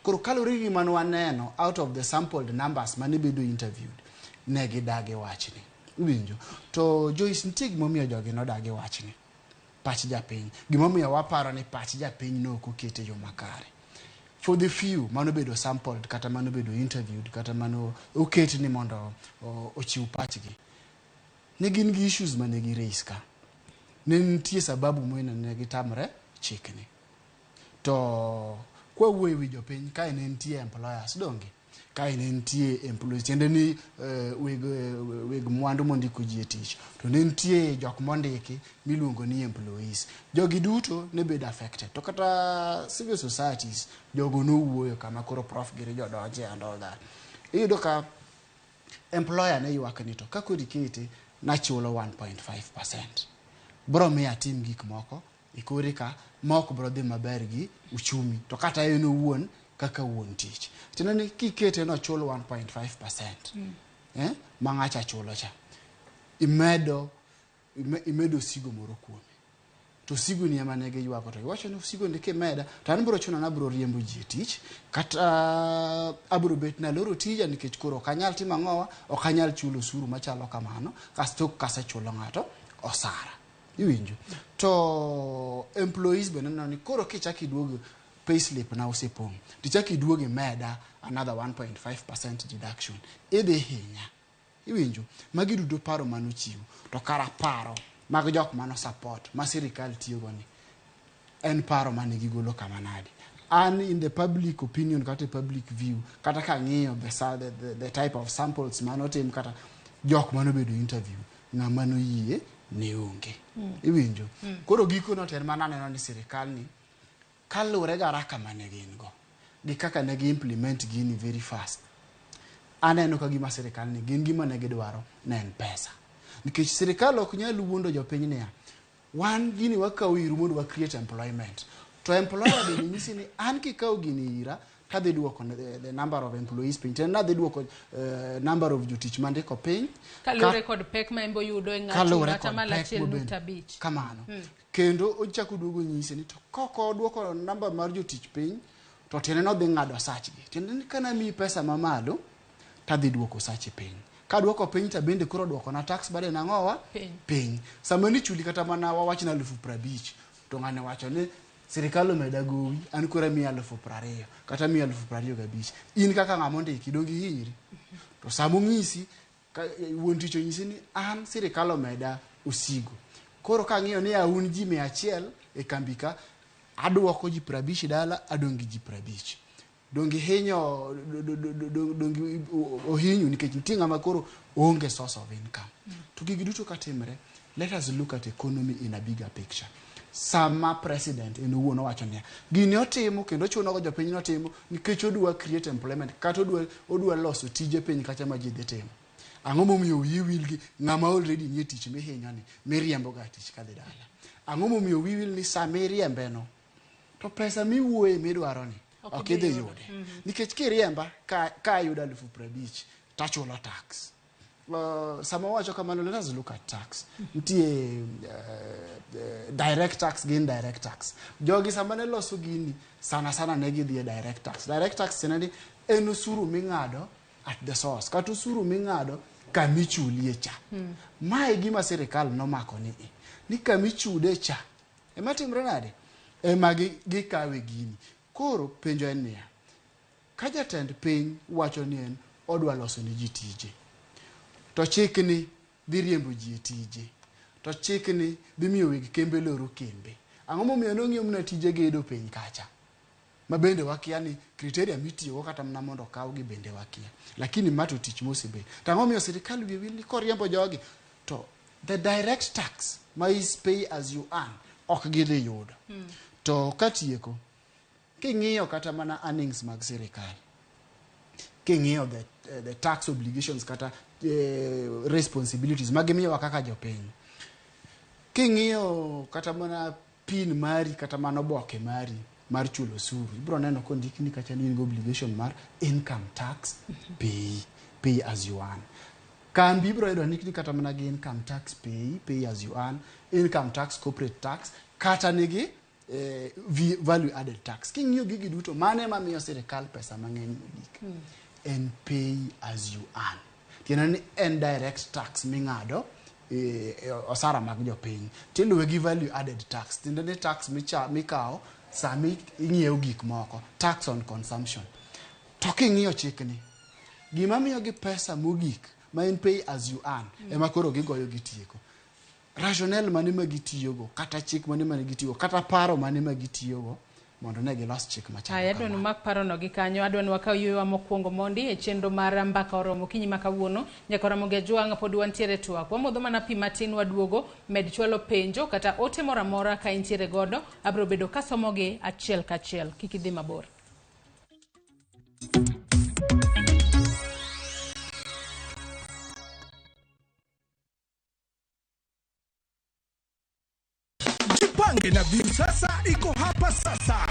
Koro kaluwore gi gima ne waneno out of the sampled numbers mane bedo interviewed, ne gidagi wachni. Iwinjo? To Joyce, nitie gimomiyo jogi nodagi wachni. Pach japiny. Gimomiyo waparo ni pach japiny ne ok oket e yo makare. For the few manobedo sampled kata manobedo interviewed kata mano oket ni mondo ochiw pachgi, ne gin gi issues mane gi raise ka. Ne nitie sababu momiyo ne gitamre chikni. To kwa wuoyo ewi jopiny kae ne nitie employers donge? Kae ne nitie employees, tiende ni weg mwandu mondiko ji e tich. To ne nitie jok mondiki miluongo ni employees. Jogi duto ne bedo affected. To kata civil societies jogo nowuoyo kama koro prof giri jodonje and all that. Iyudo ka employer ne ywak ni to ka koro ikete nachulo 1.5%. Bro miyo atim gik moko e kore ka ma ok bro dhi maber gi uchumi. To kata en owuon kaka wuon tich. Tiende ni kikete nochul 1.5%. Ma ng'acha chulo cha. Imedo osigo moro kuome. To osigo ni ema ne giywago to giwacho ni osigo ni kimeda to an biro chuno ni abiro riembo ji e tich kata abiro bet naloro tija nikech koro ok anyal timo ang'owa, ok anyal chulo osuru machalo kamano kasto kasechulo ng'ato osara. Iwinjo? To employees be neno ni koro kichako iduogo payslip na osepong', tichako iduogo imeda another 1.5% deduction, idhi hinya. Iwinjo? Magi duto paro manochiw. To kara paro mag jok mano support ma sirikal tiyogo ni en paro mane gigolo kama nade. An in the public opinion kata public view kata kang'iyo the type of samples manotim kata jok manobedo interview ng'ama noyie ne onge. Iwinjo? Koro gikono to en mana aneno ni sirikal ni kaluwore gi haraka mane gin go gi kaka ne gi implement gini very fast, aneno ka gima sirikal ni gin gima ne gidwaro ne en pesa. Nikech sirikal ok nyal wuondo jopiny niya wan gini wakawo iru mondo wa create employment. To employer bende nyisi ni an kikawo gini ira kadhi duoko the number of employees piny. Tiende nadhi duoko number of jotich mandiko piny. Kaluwore kod pek ma embo yudo e ng'ato atamalo 1.5. Kamano. Kendo ochako duogo nyise ni to kok oduoko number mar jotich piny to tiende nodhi ng'ado sachgi. Tiende ni kana miyi pesa mamalo tadhi duoko sachi piny. Kaduoko piny to bende koro duoko na tax burden ang'owa piny. Sama nichuli kata mana wawach na 50,000 to ng'ane wacho ni sirikal omeda gowi an koro amiyi 20,000 kata amiyi 25,000. In kaka ng'ama ondiki donge ihinyri. To sama onyisi wuon tich onyisi ni an sirikal omeda osigo. Koro kang'iyo ni un ji 100 e kambi ka, aduoko ji 50 dala, adong' gi ji 50. Donge hinyo, donge ohinyu nikech nitie ng'ama koro onge source of income. To gigi duto katimre, let us look at economy in a bigger picture. Sama president en owuon owacho niya, gini otimo kendo ochuno go jopiny notimo nikech odwa create employment kata odwa loso tije piny kacha ma ji dhi timo. Ang'o momiyo wiyi wil gi ng'ama already nie tich mihinyo ni miriembo ga tich kadhi dala? Ang'o momiyo wiyi wil ni sama iriembe no to pesa miwuoye midwaro ni ok idhi yude? Nikech kiriemba ka ayudo 50,000 tachulo tax. Sama wawacho kamano, let us look at tax. Nitie direct tax gi indirect tax. Jogi sama ne loso gini, sana sana ne gidhi e direct tax. Direct tax tiende ni en osuru ming'ado at the source, kata osuru ming'ado kamichulie cha. Mae gima sirikal nomako ni kamichude cha. Ema timre nade? Ema gikawe gini. Koro penjo en niya, ka jatend piny wacho ni en odwa loso ne ji tije, to chikni dhi riembo ji e tije, to chikni dhi miyo weg kembe loro kembe. Ang'o momiyo nong'iyo mana tije gedo piny kacha? Ma bende wakia ni criteria mitiyogo kata mana mondo okawgi bende wakia. Lakini ma to tich mosebet. To ang'o momiyo sirikal wiye wil ni koriembo jogi to the direct tax ma is pay as you earn ok gidhi yudo. To katieko, king'iyo kata mana earnings mag sirikal, king'iyo the tax obligations kata responsibilities magimiyowa kaka jopiny, king'iyo kata mana pin mari kata mana oboke mari mar chulo osuru, ibiro neno kondikni kacha ni in gi obligation mar income tax pay as you earn. Kambi ibiro yudo ndikni kata mana gi income tax pay as you earn, income tax, corporate tax, kata nigi value added tax. King'iyo gigi duto, mano ema miyo sirikal pesa mang'eny mogik. En pay as you earn. Tiende ni en direct tax ming'ado osara mag jopiny. Tiluwe gi value added tax. Tiende ni tax mikawo sami ing'iewo gik moko, tax on consumption. To king'iyo chikni, gima miyogi pesa mogik ma en pay as you earn, ema koro gigoyo gitieko. Rationale mane ma gitiyogo, kata chik mane ma gitiyogo, kata paro mane ma gitiyogo mondo ne gilos chik machalo Aya, adwa ni kama. mak parono gi kanyo. Adwa ni wakaw yueyo mokwongo mondi e chenro mar mbaka oromo okinyi ma kawuono. Nyaka Ramogi Ajwang' pod wantiere twak. Wamodho mana pi matin waduogo, med chwalo penjo kata ote moro amora ka intiere godo. Abiro bedo kasomogi achiel kachiel. Kik idhi mabor. Jipange na Viusasa iko hapa sasa.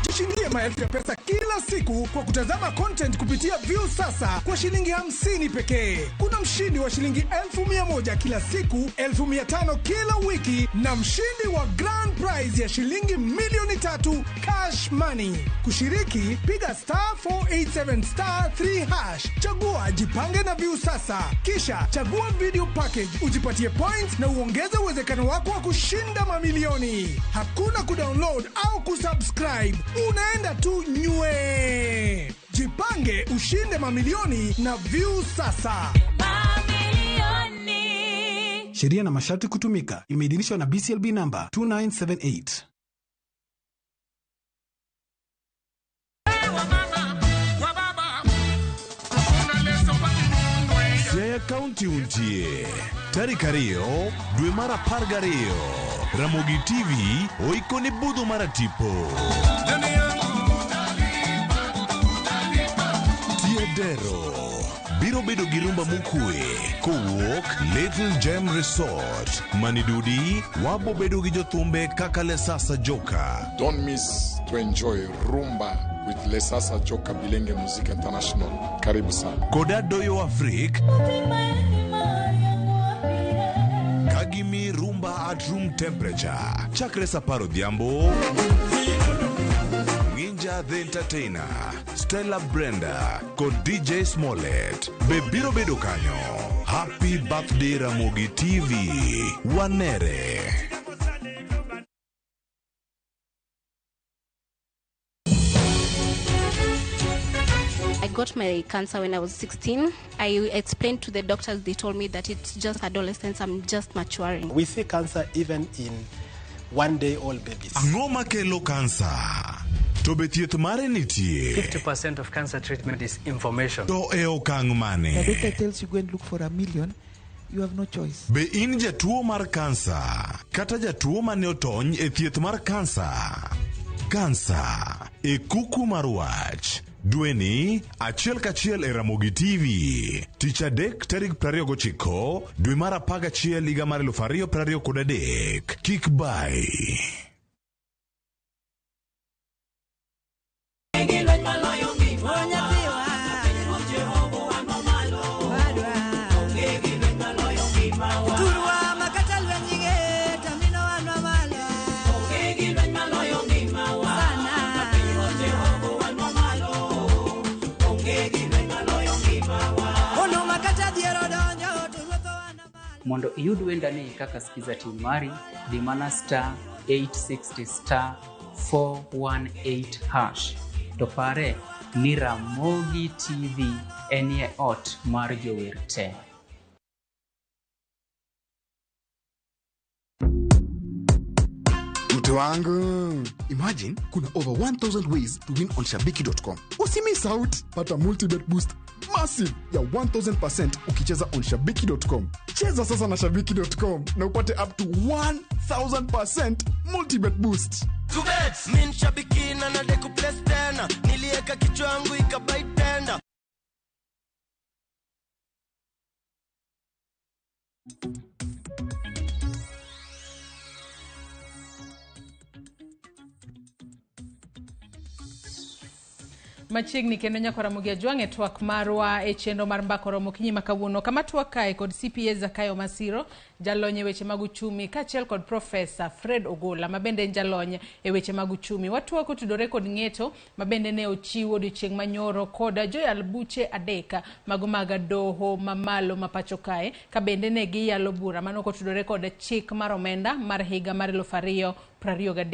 Jishindie maelfu ya pesa kila siku kwa kutazama content kupitia Viusasa kwa shilingi 50 pekee. Kuna mshindi wa shilingi 1,100 kila siku, 500 kila wiki na mshindi wa grand prize ya shilingi 3,000,000 cash money. Kushiriki, piga star 487 star 3 hash. Chagua Jipange na Viusasa. Kisha chagua video package, ujipatie points na uongeze uwezekano wako wa kushinda mamilioni. Hakuna kudownload au kusubscribe. Unaenda tu nywe. Jipange ushinde mamilioni na Viusasa. Sheria na masharti kutumika. Imeidhinishwa na BCLB number 2978. Siaya County untie tarik 2 dwe mar 12 Ramogi TV oikone budho mar tipo Tiedero biro bedo gi rumba mokwe kowuok Little Gem Resort Manidudi wabo bedo gi jothumbe kaka Lesasa Joka. Don't miss to enjoy rumba with Lesasa Joka Bilenge Music International. Karibu sana. Koda Doyo Afrik Kagimi rumba at room temperature chakre sa 10 odhiambo. Ninja the Entertainer, Stella Brenda kod DJ Smollett be biro bedo kanyo. Happy birthday Ramogi TV. Wanere. I got got my cancer when I was 16. I explained to the doctors, they told me that it's just adolescence, I'm just maturing. We see cancer even in 1-day-old babies. Ang'o makelo kansa? To be thieth mare nitie? 50% of cancer treatment is information. To e okang' The mane? doctor tells you go and look for a million, you have no choice. Be in jatuo mar kansa kata jatuo mane otony e thieth mar kansa? Kansa e kuku mar wach. Dweni achiel kachiel e Ramogi TV. Tich adek tarik 29 dwe mar 11 higa mar 2023. Kik bai. Mondo iyud wendani kaka Skiza team mari, dhi mana star 860 star 418 hash. To pare ni Ramogi TV enie ot mar jower te. Mtu wangu, imagine kuna over 1000 ways to win on shabiki.com. Usimiss out, pata multibet boost massive ya 1000% ukicheza on shabiki.com. Cheza sasa na shabiki.com na upate up to 1000% multibet boost. Mi shabiki na nadeku place tena, nilieka kichwa yangu ikabai tena. Machiegni kendo nyako Ramogi Ajwang' e twak marwa e chenro mar Mbaka Oromo okinyi ma kawuono, kama twak kae kod CPA Zakayo Masiro, jalony e weche mag uchumi, kaachiel kod Profesa Fred Ogola ma bende en jalony e weche mag uchumi. Watwak otudore kod ng'eto ma bende ne ochiw odiochieng' manyoro kod joyal buche adek mago mag doho mamalo ma pacho kae, ka bende ne giyalo bura mano kotudore kod chik mar omenda mar higa mar 2023.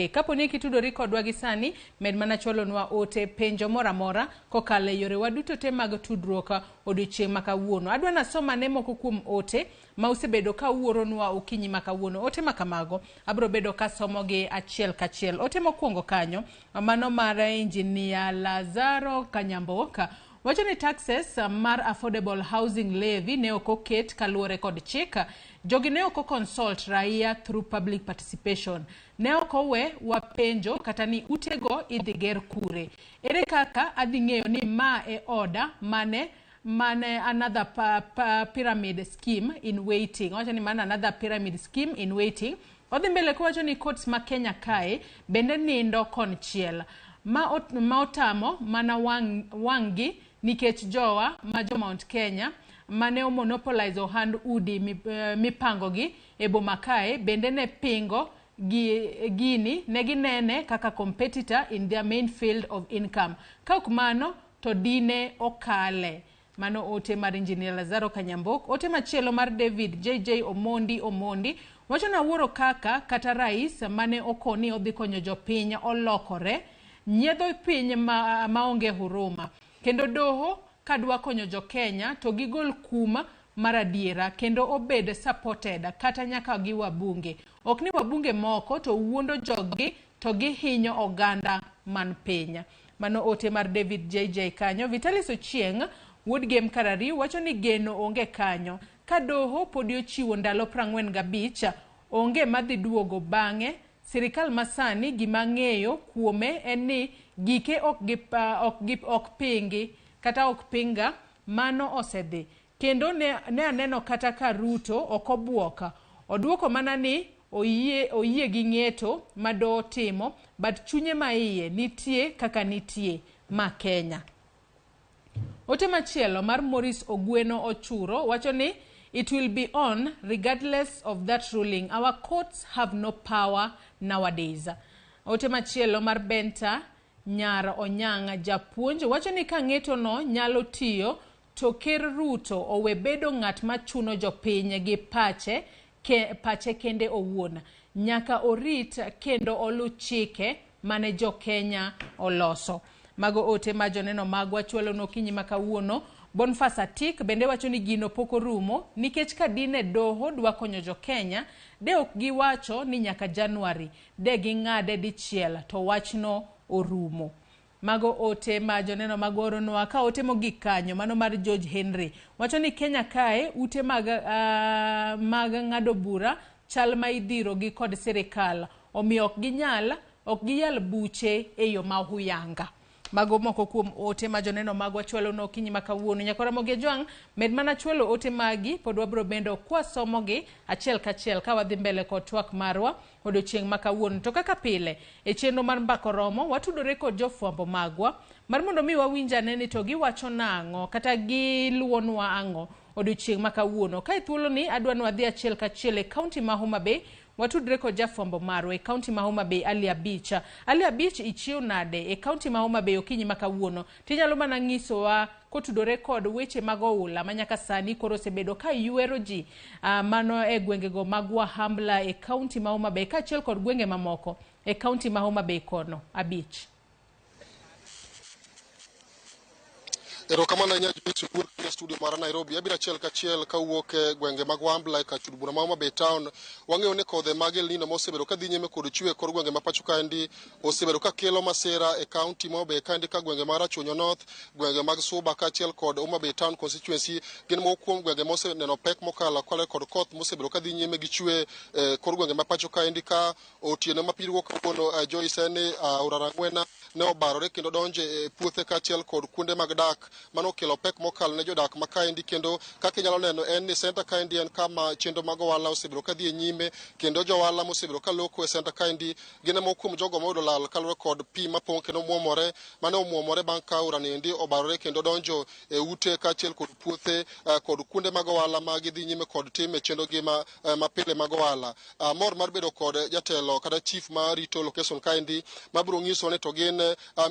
Kapo ni kitudori kodwa gi sani, med mana chwalonwa ote penjo moro amora kokalo e yorewa duto te mag tudruok odiochieng' ma kawuono. Adwa nasoma ne moko kuom ote ma usebedo ka uoronwa okinyi ma kawuono. Ote ma kamago abiro bedo kasomogi achiel kachiel. Ote mokwongo kanyo, mano mar Engineer Lazaro Kanyamboka, wacho ni taxes mar affordable housing levy ne ok oket kaluwore kod chik. Jogi ne ok consult raia through public participation. Ne ok owe wapenjo kata ni utego idhi ger kure. Ere kaka adhi ng'eyo ni ma e oda mane another pyramid scheme in waiting. Wacho ni mana another pyramid scheme in waiting. Odhi mbele kowacho ni courts ma Kenya kae bende nindo konchiel. Ma otamo mana wang'gi nikech jowa ma jo Mount Kenya mane omonopolize ohand udi mipangogi e boma kae bende ne pingo gini ne ginene kaka competitor in their main field of income. Ka ok mano to dine okale. Mano ote mar Engineer Lazaro Kanyambok. Ote machielo mar David JJ Omondi Omondi wacho na wuoro kaka kata rais mane okoni odhi konyo jopiny olokore nyiedho piny maonge huruma. Kendo doho kadwa konyo jo Kenya to gigol kuma mar adiera kendo obed supported kata nyaka gi wabunge. Ok ni wabunge moko to wuondo joggi to gihinyo oganda man piny. Mano ote mar David JJ kanyo. Vitalis Ochieng' wuod Gem Karari wacho ni geno onge kanyo. Ka doho podi ochiwo ndalo 45 onge madhi duogo bang'e. Sirikal masani gima ng'eyo kuome en ni gike ok pingi kata ok pinga mano osedhi. Kendo ne aneno kata ka Ruto ok obuoka. Oduoko mana ni oyie gi ng'eto ma doho timo, but chunye ma iye nitie kaka nitie ma Kenya. Ote machielo mar Maurice Ogweno Ochuro wacho ni it will be on regardless of that ruling. Our courts have no power nowadays. Ote machielo mar Benta Nyar Onyang' japuonj wacho ni ka ng'eto no nyalo tiyo to Ker Ruto owe bedo ng'at machuno jopiny gi pache kende owuon. Nyaka orit kendo olu chike mane jo Kenya oloso. Mago ote ma joneno magwa chwalo okinyi ma kawuono. Boniface Atik bende wacho ni gino pok orumo nikech ka dine doho dwa konyo jo Kenya, de ok giwacho ni nyaka January, de ging'ade dichiel to wachno orumo. Mago ote ma joneno mag oronwa. Ka ote mogik kanyo, mano mar George Henry wacho ni Kenya kae ute mag ng'ado bura chal ma idhiro gi kod sirikal, omiyo ok ginyal ok giyal buche e yo ma huyanga. Mago moko kuom ote ma joneno magwa chwalo no okinyi ma kawuono. Nyakora Ramogi Ajwang', med mana chwalo ote magi, pod wabiro bendo kwasomogi achiel kachiel ka wadhi mbele kod twak marwa odiochieng' ma kawuono. To kaka pile e chenro mar Mbaka Oromo, watudore kod jofwambo magwa mar mondo mi wawinj ane ni to giwacho nang'o kata giluwonwa ang'o odiochieng' ma kawuono. Ka e thuoloni adwa ni wadhi achiel kachiel e kaunti ma Homa Bay, watudre kod jafwambo marwa e kaunti ma Homa Bay, Ali Abich. Ali Abich, ichiew nade e kaunti ma Homa Bay okinyi ma kawuono? Tinyalo mana nyisowa kotudore kod weche mag oula ma nyaka sani koro osebedo ka ywero ji mano e gwengego mag Wahambla e kaunti ma Homa Bay kaachiel kod gwenge mamoko e kaunti ma Homa Bay kono. Abich. Erokamano ahinya Joyce Owuor e studio mara Nairobi. Abiro achiel kachiel kawuok e gwenge mag Wambla e kar bura ma Homa Bay town. Wang'eyo ni kodhe mag El Nino mosebedo ka dhi nyime kod chwe e kor gwenge ma pacho kaendi osebedo ka kelo masira e kaunti ma Homa Bay kaendi, ka gwenge mar Rachuonyo North, gwenge mag Suba kaachiel kod Homa Bay town constituency gin moko kuom gwenge moseneno pek mokalo kaluwore kod koth mosebedo ka dhi nyime gi chwe e kor gwenge ma pacho kaendi. Ka otieno ma piny kawuono, Joyce, en ni aora Rang'wena ne obarore kendo donjo e puothe kaachiel kod kuonde mag dak. Mano okelo pek mokalo ne jodak ma kaendi, kendo kaka inyalo neno en ni center kaendi en kama chenro mag ohala osebedo ka dhi e nyime, kendo jo ohala mosebedo ka loko e center kaendi gin moko kuom jogo moyudo lal kaluwore kod pi mapong' kendo muomore mane omuomore bang' ka aora ni endi obarore kendo donjo e ute kaachiel kod puothe kod kuonde mag ohala ma gidhi nyime kod time chenro gi mapile mag ohala. Mor mar bedo kod jatelo kata chief ma rito location kaendi mabiro nyiso ni to gin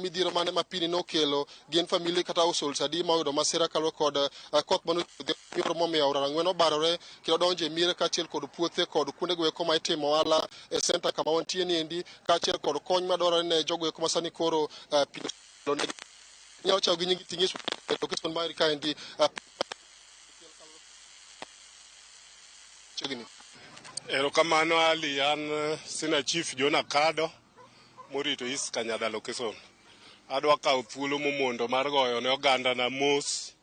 midhiero mane ma pini nokelo, gin family kata households adi ma oyudo masira kaluwore kod koth mane nyoro momiyo aora Rang'wen obarore kendo donjo e miere kaachiel kod puothe kod kuonde go eko ma itimo ohala e center kama wantie ni endi, kaachiel kod kony madwarore ne jogo eko ma sani koro pi inyalo chako gi nyingi ting'is location mari kaendi chiegni. Erokamano Ali, an Senior Chief John Akado morito East Kanyada location. Adwa kawo thuolo momondo mar goyo ne oganda na mos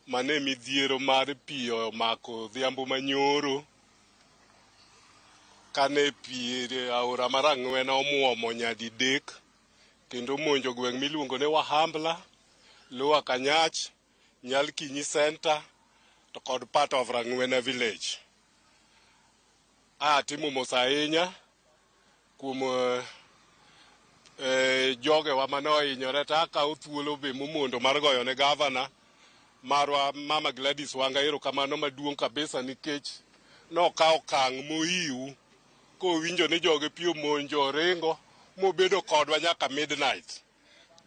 mane midhiero mar pi omako odhiambo manyoro kane pi aora mar Ang'wena omuomo nyadidek kendo omonjo gweng' miluongo ni Wahambla, Lower Kanyach, Nyalkinyi Center to kod part of Rang'wena village. Atimo mos ahinya kuom jogewa mane ohinyore, to akawo thuolo be momondo mar goyo ne gavana marwa Mama Gladys Wanga erokamano maduong' kabisa, nikech nokawo okang' mohiu kowinjo ni joge pi omonjo oringo mobedo kodwa nyaka midnight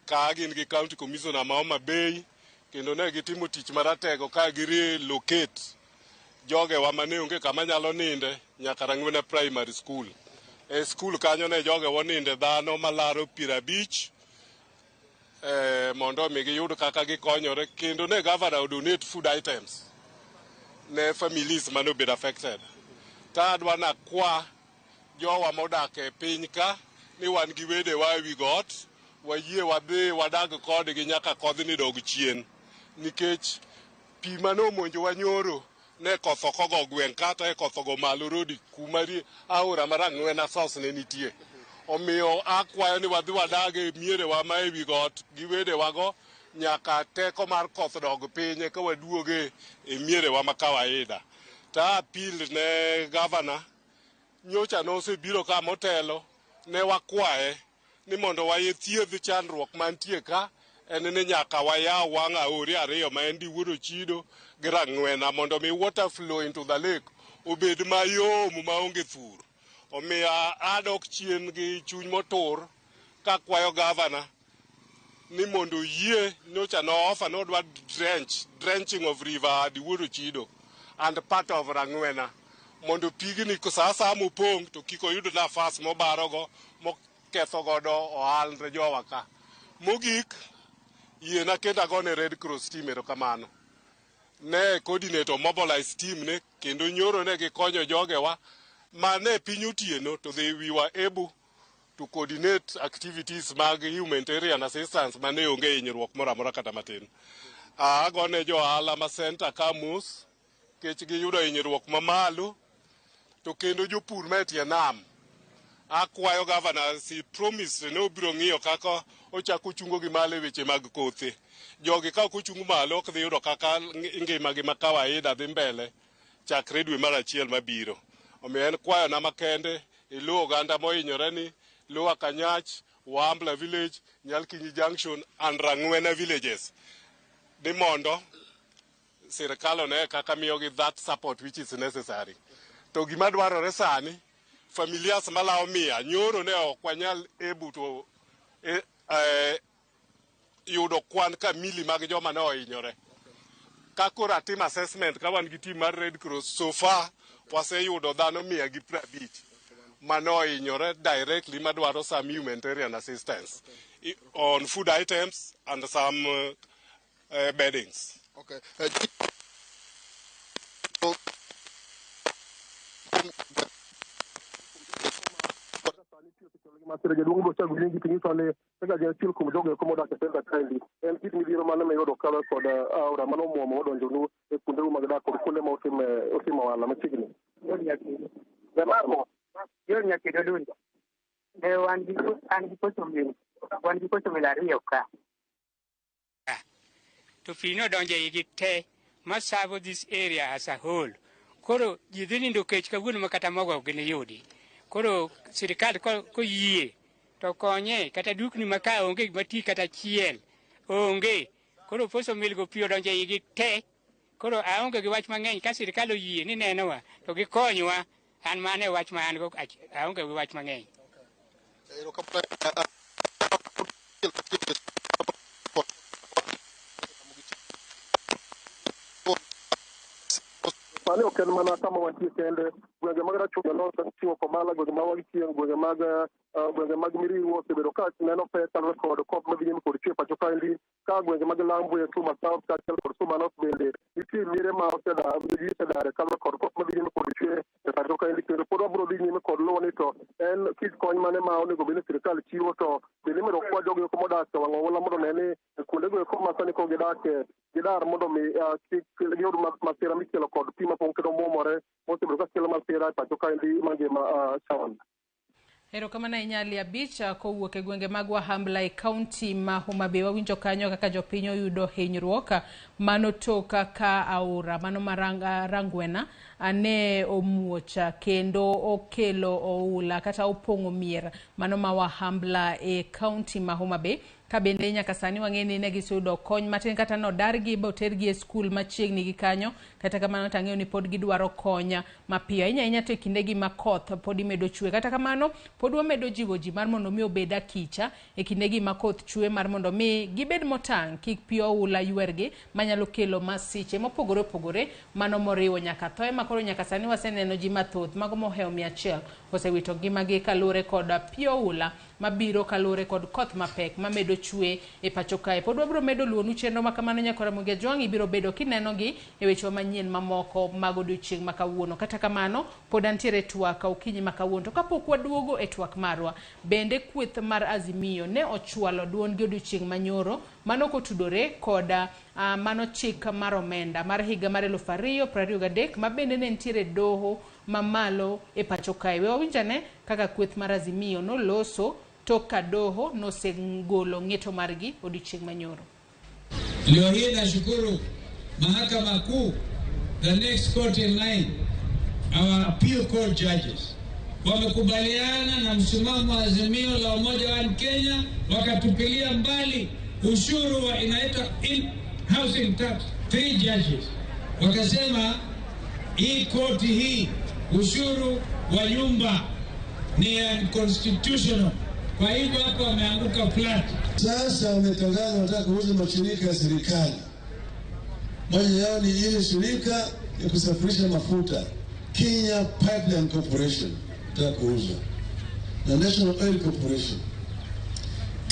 ka gin gi county commissioner ma Homa Bay, kendo ne gitimo tich maratego ka gi relocate jogewa mane onge kama nyalo ninde nyaka Rang'wena Primary School. E skul kanyo ne jogewa oninde dhano malaro 50 mondo mi giyud kaka gikonyore, kendo ne governor donate food items ne families mane obedo affected. Ta adwa nakwa jowa modak e piny ka ni wan gi wedewa ewi got, wayie wadhi wadag kodgi nyaka kodhni dog chien, nikech pi mane omonjowa nyoro ne koth ok ogo gweng' kata e koth ogo malo rodi kuma aora mar Ang'wena source ne nitie. Omiyo akwayo ni wadhi wadag e mierewa ma ewi got gi wedewago nyaka teko mar koth dog piny eka waduoge e mierewa ma kawaida. Ta appeal ne gavana, nyocha nosebiro ka motelo, ne wakwaye ni mondo wayithiedh chandruok mantie ka, en ni nyaka wayaw wang' aore ariyo ma en Diwuod Ochido gi Rang'wena mondo mi water flow into the lake obed mayom maonge thur. Omiyo adok chien gi chuny motur kakwayo gavana ni mondo oyie nyocha no offer nodwa drenching of river Diwuod Ochido and part of Rang'wena mondo pigni sa asaya mopong' to kik oyud nafas mobarogo moketho godo ohand jowa ka. Mogik, yiena kendo agone Red Cross team erokamano. Ne coordinate mobilize team ne kendo nyoro ne gikonyo jogewa ma ne piny otieno to they we were able to coordinate activities mag humanitarian assistance mane onge hinyruok moro amora kata matin. Agone jo ohala ma center ka mos kech giyudo hinyruok mamalo to kendo jopur ma e tie nam akwayo governor si promise ne obiro ng'iyo kaka ochako ochungo gi malo e weche mag kothe. Jogi ka ok ochung malo ok dhi yudo kaka ngimagi ma kawaida dhi mbele chakre dwe mar achiel mabiro. Omiyo en kwayona makende iluw oganda mohinyore ni Lower Kanyach, Wambla village, Nyalkinyi Junction and Rang'wena villages ni mondo sirikal one kaka miyogi that support which is necessary. To gima dwarore sani, familias malawo 100 nyoro ne ok wanyal able to yudo kwan kamili mag joma ne ohinyore. Ka koro atim assessment ka wan gi team mar Red Cross, so far waseyudo dhano 150 mane ohinyore directly madwaro some humanitarian assistance on food items and some beddings. Okay. Masira jaduong' bochago nyingi tinyiso ni kaka ja achiel kuom jogo eko modak e senta kaendi en kit midhiero mane miyudo kalo kod aora mane omuomo odonjonu e kuondeu mag dak kod kuonde ma otime ohala machiegni. Ne an gi koso mil, wan gi koso mil ariyo ka. To pi nodonjo e igi te ma serve this area as a whole. Koro ji dhi nindo kech kawuono ma kata mogo ok giniyudi. Koro sirikal koyie to konye kata dukni ma ka onge gima ti kata achiel onge. Koro poso mil go pi odonjo e igi te. Koro aonge gi wach mang'eny ka sirikal oyie ni nenowa to gikonywa. An mano e wach ma an go, aonge gi wach mang'eny. Sani ok en mana kama wantie kende, gwenge mag Rachuonyo North, Chiwo Komala, gwenge mag Wangchieng', gwenge mag Miriwo osebedo ka neno pek kaluwore kod koth madhi nyime kod chwe pacho kaendi, ka gwenge mag Lambwe, Suma South kaachiel kod Suma North bende nitie miere ma ji osedare kaluwore kod koth madhi nyime kod chwe e pacho kaendi. Kendo pod wabiro dhi nyime kod luwo ni to en kit kony mane ma onego bed ni sirikal chiwo, to bende imedo kwa jogo eko modak e wang' oula mondo one ni kuondego eko ma sani koro gidake gidar mondo mi kik giyud masira mikelo kod pi mapong' kendo muomore mosebedo ka kelo masira e pacho kaendi mangima chon. Erokamano ahinya Ali Abich kowuok e gwenge mag Wahambla e kaunti ma Homa Bay. Wawinjo kanyo kaka jopiny oyudo hinyruok mano tok ka aora mano ma Rangwena ne omuoch kendo okelo oula kata opong'o mier mano ma Wahambla e kaunti ma Homa Bay. Ka bende nyaka sani wang'e ni ne giseyudo kony matin kata nodargi ba otergi e skul machiegni gi kanyo. Kata kamano to ang'eyo ni pod gidwaro kony mapiyo ahinya ahinya to e kindegi ma koth pod imedo chwe. Kata kamano pod wamedo jiwo ji mar mondo mi obed akicha e kindegi ma koth chwe mar mondo mi gibed motang' kik pi oula ywergi manyalo kelo masiche mopogore opogore mano moriwo nyaka thoe ma koro nyaka sani waseneno ji mathoth mago mohewo 100 osewito ngimagi kaluwore kod pi oula mabiro kaluwore kod koth mapek mamedo chwe e pacho kae. Pod wabiro medo luwonu chenro ma kamano nyaka Ramogi Ajwang' ibiro bedo kinenogi e wechewa manyien mamoko mag odiochieng' ma kawuono. Kata kamano pod antiere e twak okinyi ma kawuono. To kapok waduogo e twak marwa, bende kweth mar Azimio ne ochwalo duondgi odiochieng' manyoro mano kotudore kod mano chik mar omenda mar higa mar 2023 ma bende ne nitiere doho mamalo e pacho kae. We wawinjane kaka kweth mar Azimio noloso tok ka doho nosegolo ng'eto margi odiochieng' manyoro. Leo hii nashukuru Mahakama Kuu, the next court in line, our appeal court judges wamekubaliana na msimamo wa Azimio la Umoja wa Kenya, wakatupilia mbali ushuru wa inaitwa in housing tax. 3 judges wakasema hii koti hii ushuru wa nyumba ni unconstitutional. Kwa hivyo hapo wameanguka flat. Sasa wametangaza wanataka kuuza mashirika ya serikali. Moja yao ni ile shirika ya kusafirisha mafuta, Kenya Pipeline Corporation, wanataka kuuza, na National Oil Corporation.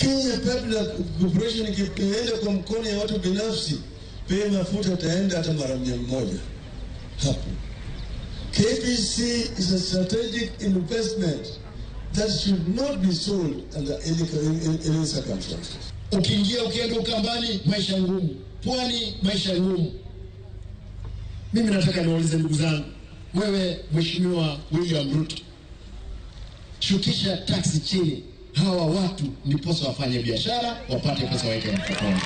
Kenya Pipeline Corporation ikienda kwa mkono ya watu binafsi, bei mafuta itaenda hata mara 100 hapo. KPC is a strategic investment that should not be sold under any circumstances. Ukiingia ukienda Ukambani, maisha ngumu, Pwani maisha ngumu. Mimi nataka niwaulize ndugu zangu, wewe Mheshimiwa William Ruto, shukisha taksi chini, hawa watu ndiposa wafanye biashara wapate pesa waweke mfukoni.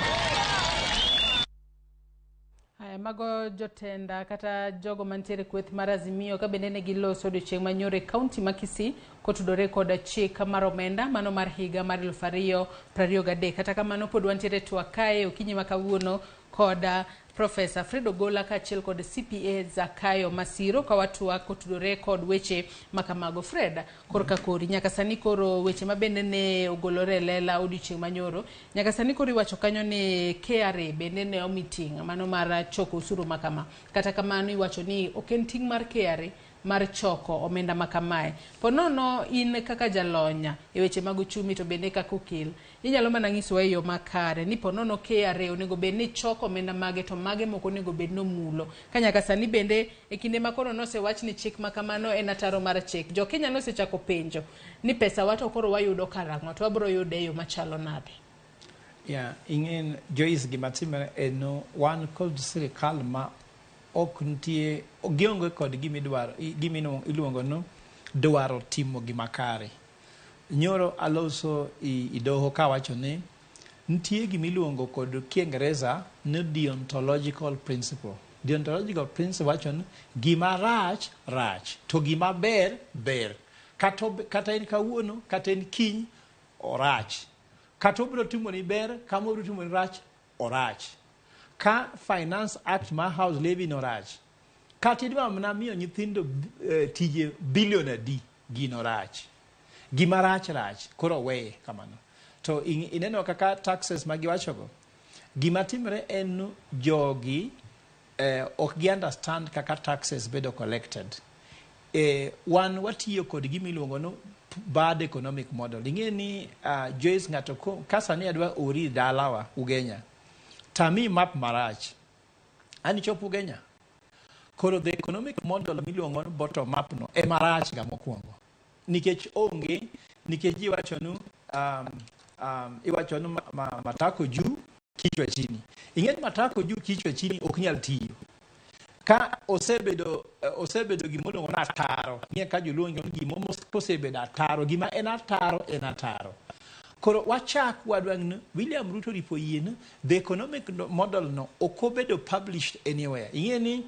Haya, mago jotenda kata jogo mantiere kweth mar Azimio ka bende ne giloso odiochieng' manyoro e kaunti ma Kisii kotudore koda chik mar omenda mano mar higa mar 2023. Kata kamano pod wantiere twak kae okinyi ma kawuono koda Profesa Fred Ogola kaachiel kod CPA Zakayo Masiro ka watwak kotudore kod weche makamago. Fred, korka kori nyaka sani koro weche ma bende ne ogolore e lela odiochieng' manyoro, nyaka sani koro iwacho kanyo ni KRA bende ne omi ting' mano mar choko osuru makama. Kata kamano iwacho ni ok en ting' mar KRA mar choko omenda makamae. Po nono in kaka jalony e weche mag uchumi to bende kaka okil, inyalo mana nyisowa e yo makare ni po nono KRA onego bed ni choko omenda mage to mage mok onego bed ni omulo. Ka nyaka sani bende e kinde ma koro nosewach ni chik ma kamano en ataro mar chik, jo Kenya nosechako penjo ni pesa wa to koro wayudo karang'o to wabiro yude e yo machalo nade? Yeah, ing'en Joyce, gima timore en no wan kod sirikal ma ok nitie, gionge kod gimidwaro, gima iluongo no dwaro timo gima kare. Nyoro aloso i doho kawacho ni nitie gima iluongo kod Kiingereza ni deontological principle. Deontological principle wacho ni gima rach rach to gima ber ber. Kata en kawuono kata en kiny orach. Kata obiro timoni ber kama obiro timoni rach orach. Ka Finance Act mar House Levy no rach, kata idwa mana miyo nyithindo tije bilion adi, gino rach. Gima rach rach, koro weye kamano. To ineno kaka taxes ma giwachogo, gima timre en ni jogi ok gi understand kaka taxes bedo collected. Wan watiyo kod gima iluongo ni bad economic model. Ing'e ni Joyce, ng'ato ka sani adwa ori dalawa Ugenya, tami map marach, an ichop Ugenya. Koro the economic model miluongo ni bottom up no ema rach ga mokwongo. Nikech onge, nikech ji wacho ni iwacho ni matako juu kichwa chini. Ing'e ni matako juu kichwa chini ok nyal tiyo. Ka osebedo gima iluongo ni ataro. Ing'e ka joluo ni gima kosebedo ataro, gima en ataro en ataro. Koro wachak wadwang' ni William Ruto ripo yie ni the economic model no ok obedo published anywhere. Ing'e ni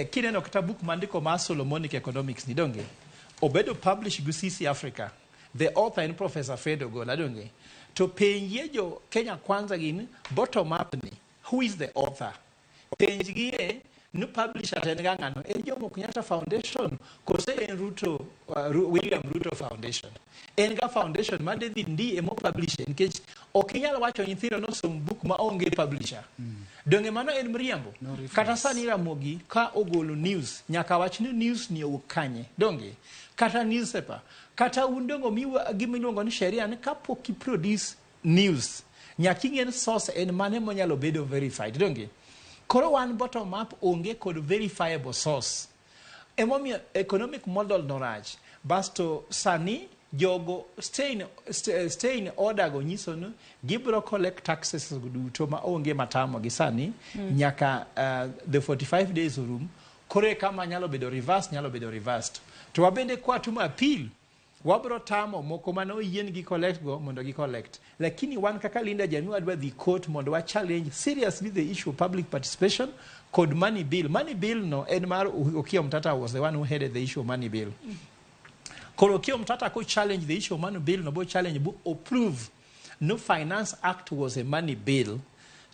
kineno kata book mandiko mar Solomonic Economics ni donge, obedo published gi CC Africa. The author en Professor Fred Ogola donge. To penjie jo Kenya Kwanza gin bottom up ni, who is the author? Penjgie ni publisher to en ga ng'ano? En Jomo Kenyatta Foundation kose en Ruto, William Ruto Foundation? En ga foundation ma David Ndii ema opublish nikech ok inyal wacho nyithindo nosom book ma onge publisher. Donge mano en mriambo? No reference. Kata sani Ramogi ka ogolo news, nyaka wach ni news ni owuok kanye. Donge? Kata newspaper. Kata un dongo miwa gima iluongo ni sheria ni kapok i produce news, nyaka ing'e ni source en mane monyalo bedo verified. Donge? Koro wan bottom up onge kod verifiable source. Emomiyo economic model no rach. Basto sani jogo stay in order go nyiso ni gibiro collect taxes duto ma onge matamo gi sani nyaka the 45 days orum. Koro e kama nyalo bedo reverse, nyalo bedo reversed. To wabende kwa timo appeal, wabro tamo moko mane oyien gi collect go mondo gi collect. Lakini wan kaka Linda Jamii wadwa dhi court mondo wa challenge seriously the issue of public participation kod money bill. Money bill no en mar Okiya Omtatah was the one who headed the issue of money bill. Koro Okiya Omtatah ko challenge the issue of money bill no bo challenge bo approve no Finance Act was a money bill.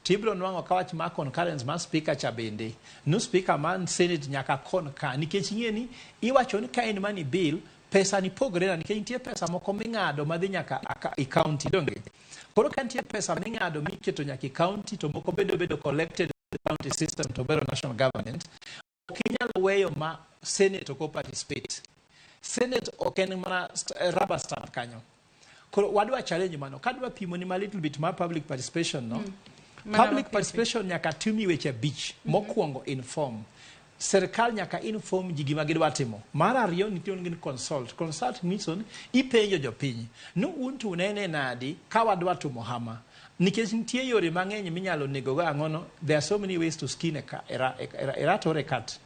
Tibro nwang'o ka wach mar concurrence mar speaker cha bende. No speaker man Senate nyaka concur nikech ing'e ni iwacho ni ka en money bill pesa ni pogre na nikech nitie pesa moko ming'ado madhi nyaka e county donge. Koro ka nitie pesa ming'ado miketo nyaka e county to moko bedo collected in the county system to bedo national government. Ok inyal weyo ma Senate ok participate. Senate ok en mana rubber stamp kanyo. Koro wadwa challenge mano. Kadwa pimo ni ma little bit mar public participation no. Mana Public mapiyo. participation nyaka timi weche 5. Mokwongo inform. Serikal nyaka inform ji gima gidwa timo. Mar ariyo nitie gin consult. Consult nyiso ni ipenjo jopiny ni un to unene nadi ka wadwa timo hama. Nikech nitie yore mang'eny minyalo nego go ang'ono. There are so many ways to skin a rat or a cat.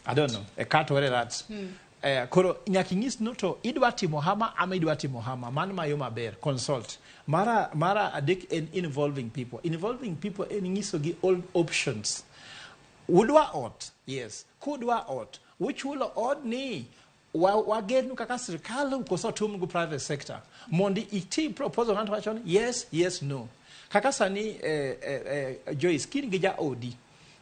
I don't know. A cat or a rat. Koro nyaka inyis no to idwa timo hama ama idwa timo hama. Mano ma yo maber. Consult. Mara adek en involving people. Involving people en nyiso gi all options. Udwa ot? Yes. Kudwa ot, uchulo odni wagenu kaka sirikal koso tum go private sector. Mondi iti proposal ng'ato wacho ni yes, yes, no. Kaka sani Joyce, kin gi jaodi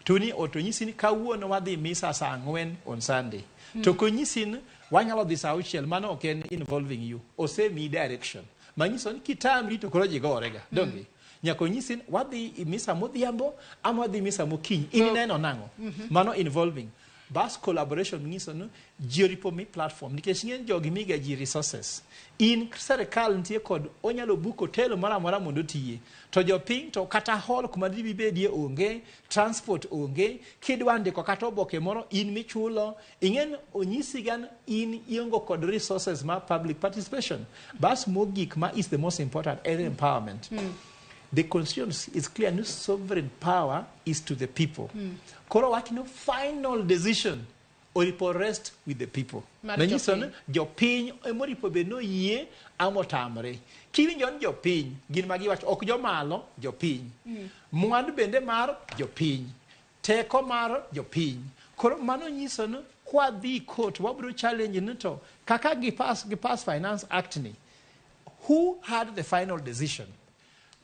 to ni ot onyisi ni kawuono wadhi misa saa 4 on Sunday. To konyisi ni wanyalo dhi saa 6, mano ok en involving you. Osemiyi direction. Manyiso ni kitamri to koro ji gorega. Donge? Nyaka onyisi ni wadhi misa modhiambo ama wadhi misa mokinyi. In ineno nang'o? Mano involving. Bas collaboration nyiso ni ji oripo mi platform. Nikech ng'eny jogi miga ji resources. In serikal nitie kod onyalo book hotel moro amora mondo otiye. To jopiny to kata hall kuma dibedie onge, transport onge, kidwa ndiko kata oboke moro in michulo. Ing'en onyisi gan in iongo kod resources ma public participation. Bas mogik ma is the most important, en empowerment. The constitution is clear, no sovereign power is to the people. Koro wach no final decision oripo rest with the people. Mar Manyiso ni jopiny. jopiny emoripo bed no yie ama otamre. Kiwinjo ni jopiny gin ma giwacho ok jomalo, jopiny. Mwandu bende mar jopiny. Teko mar jopiny. Koro mano nyiso ni kwadhi court wabiro challenge ni to kaka gipass Finance Act ni, who had the final decision?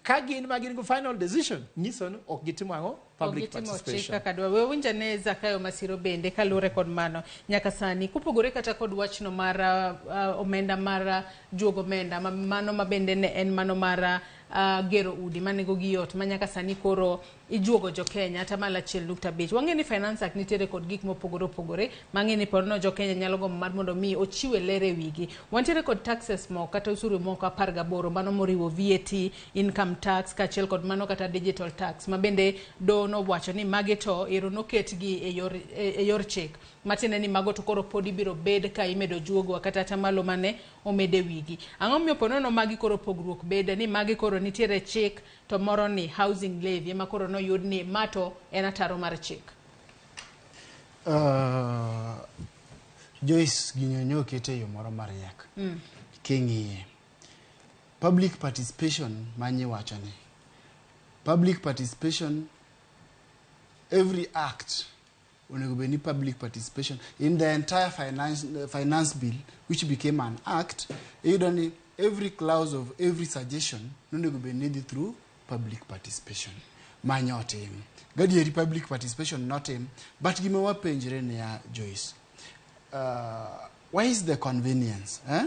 Ka gin ma gin go final decision, nyiso ni ok gitimo ang'o? Public Ok gitimo chik participation. kaka dwa. We winj ane Zakayo Masiro bende kaluwore kod mano nyaka sani kopogore kata kod wachno mar omenda mar juogo omenda mano ma bende ne en mano mar gero udi manengo gi yot ma nyaka sani koro ijuogo jo Kenya 1.5%. Wang'e ni Finance Act nitiere kod gik mopogore opogore mang'e ni pod no jo Kenya nyalo gombo mar mondo mi ochiwe ler e wigi. Wantiere kod taxes moko kata osuru moko 18 mano moriwo VAT, income tax kaachiel kod mano kata digital tax ma bende doho nowacho ni magi to ero noketgi e yor chik matiende ni mago to koro pod ibiro bed ka imedo juogo kata atamalo mane omede wigi. Ang'o momiyo po nono magi koro pogruok bede ni magi koro nitiere chik to moro ni housing levy ema koro noyud ni ma to en ataro mar chik? Joyce, gini nyo okete e yo moro mariek. King'iye public participation manyiwacho ni public participation, every act onego bed ni public participation in the entire finance bill which became an act. Iyudo ni every clause of every suggestion nonego bed ni dhi through public participation manyo otim gadieri. Public participation notim, but gima wapenjre niya, Joyce, why is the convenience, eh?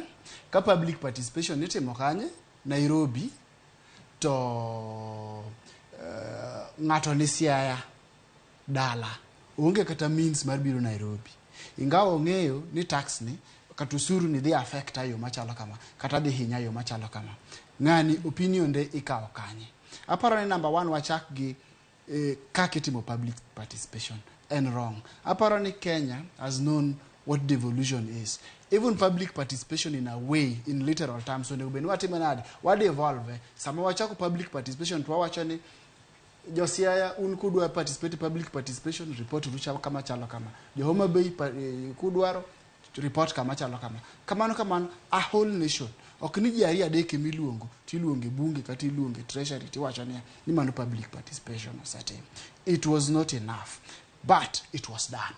Ka public participation itimo kanye? Nairobi. To ng'ato ni Siaya dala, onge kata means mar biro Nairobi, ingawa ong'eyo ni tax ni kata osuru ni dhi affect yo machalo kama kata dhi hinya yo machalo kama. Ng'ani opinion de ikawo kanye? Aparo ni number one wachak gi kaka itimo public participation en wrong. Aparo ni Kenya has known what devolution is. Even public participation in a way, in literal terms, onego bed ni watime nade? Wadevolve. Sama wachako public participation to wawacho ni josiaya un kudwa participate public participation, report uru kama chalo kama. Jo Homa Bay kudwaro report kama chalo kama. Kamano kamano a whole nation. Ok ni ji ariyo adek emiluongo, tiluongo e bunge kata iluongo e treasury tiwacho niya ni mano public participation osetim. It was not enough, but it was done.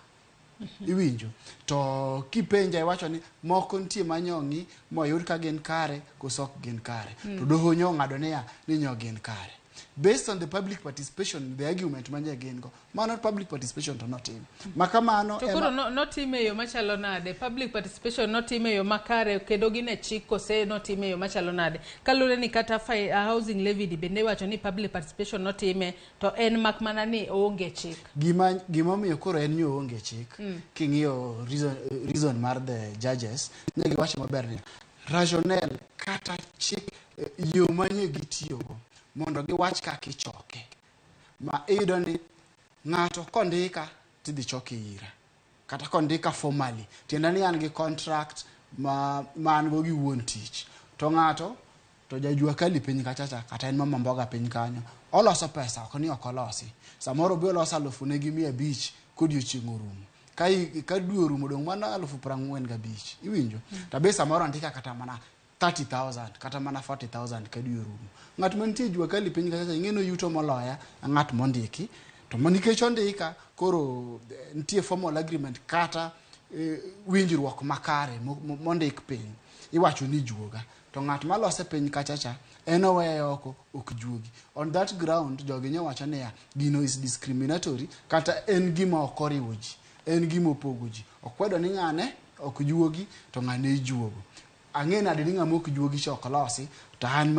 Iwinjo? To kipenja iwacho ni moko nitie manyong'i moyud ka gin kare koso ok gin kare. To doho nyo ong'ado niya ni nyo gin kare. Based on the public participation, the argument manye gin go. Mano public participation to notim. Makamano To koro notime e yo machalo nade? Public participation notime e yo makare kendo gin e chik kose notime e yo machalo nade? Kaluwore ni kata housing levy di bende iwacho ni public participation notime to en mak mana ni oonge chik. Gimomiyo koro en ni oonge chik, king'iyo reason mar the judges, ne giwacho maber ni rationale Kata chik yo manye gitiyogo mondo giwach kaka ichoke. Ma iyudo ni ng'ato kondika tidhi choke ira. Kata kondika formally. Tiende ni an gi contract ma an go gi wuon tich. To ng'ato to jajua kali piny kachacha kata en mama mboga piny kanyo. Oloso pesa ok ni ok olosi. Samoro obi oloso 5,500 kodiochieng' orumo. Ka dwe orumo dong' mana 45,000. Iwinjo? To be samoro andika kata mana 30,000 kata mana 40,000 ka dwe orumo. Ng'at mantie jua kali piny kachacha ing'e ni oyuto moloya ng'at mondiki. To nikech ondika koro nitie formal agreement kata winjruok makare mondik piny. Iwacho ni juoga. To ng'at malose piny kachacha en oweye oko ok juogi. On that ground jogi nyowacho niya gino is discriminatory kata en gima ok oriwo ji. En gima opogo ji. Okwedo ni ng'ane ok juogi to ng'ane ijuogo. Ang'e nade ni ng'ama ok juogi cha ok losi to an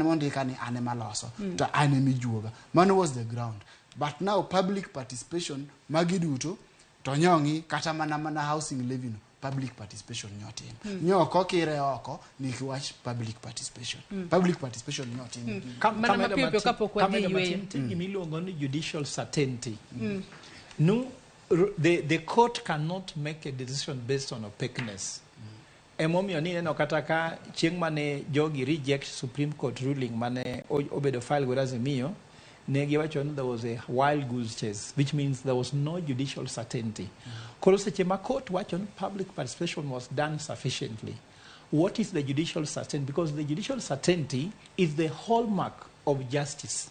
mondika ni an ema loso to an ema ijuoga. Mano was the ground. But now public participation magi duto to nyong'i kata mana housing levy no public participation nyotim. Nyo ok okire oko nikiwach public participation. Public participation nyotim. Mana mapiyo piyo kapok wadhi yweyo. Gima iluongo ni judicial certainty. No, the court cannot make a decision based on opaqueness. Emomiyo ni neno kata ka chieng' mane jogi reject Supreme Court ruling mane obedo file with Azimio, ne giwacho ni there was a wild goose chase, which means there was no judicial certainty. Koro seche ma court wacho ni public participation was done sufficiently. What is the judicial certainty? Because the judicial certainty is the hallmark of justice.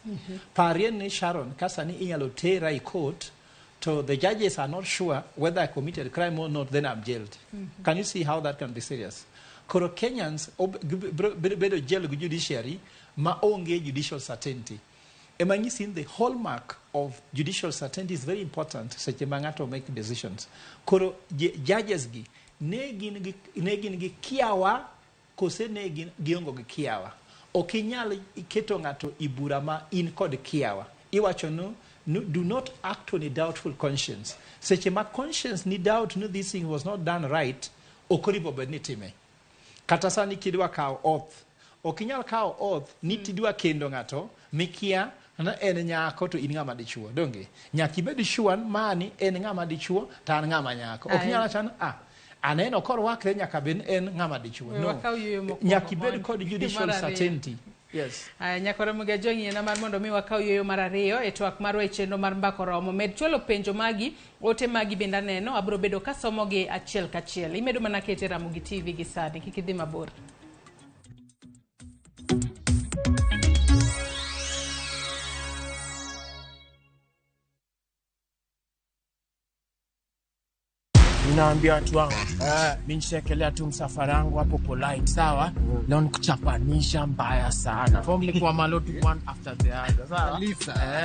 Parie ni Sharon, ka sani inyalo tera e court, to the judges are not sure whether I committed crime or not, then I'm jailed. Can you see how that can be serious? Koro Kenyans bedo jail gi judiciary ma onge judicial certainty. Ema nyisi ni the hallmark of judicial certainty is very important seche ma ng'ato make decisions. Koro judges gi ne gin gi kiawa kose ne gin giongo gi kiawa. Ok inyal keto ng'ato i bura ma in kod kiawa. Iwacho no, do not act on a doubtful conscience. Seche ma conscience ni doubt no this thing was not done right, ok oripo bed ni time. Kata sani kidwa kawo oath. Ok inyal kawo oath ni tidwa kendo ng'ato mikia na en nyako to in ng'ama dichuo. Donge? Nyaka ibed sure mani en ng'ama dichuo to an ng'ama nyako. Ok inyal wacho ni aneno korwakre nyaka bed en ng'ama dichuo. No. Nyaka ibed kod judicial certainty. Yes. Nyakoro Mugejo ng'iena mar mondo mi wakaw yueyo mar ariyo e twak marwa e chenro mar Mbaka Oromo. Med chwalo penjo magi, ote magi bende aneno, abiro bedo kasomogi achiel kachiel. Imedo mana kete Ramogi TV gi sani, kik idhi mabor. Ninaambia watu wangu, mimi nishaekelea tu msafara wangu hapo polite, sawa? Leo nikuchapanisha mbaya sana. Form ni kwa malo tu one after the other, sawa?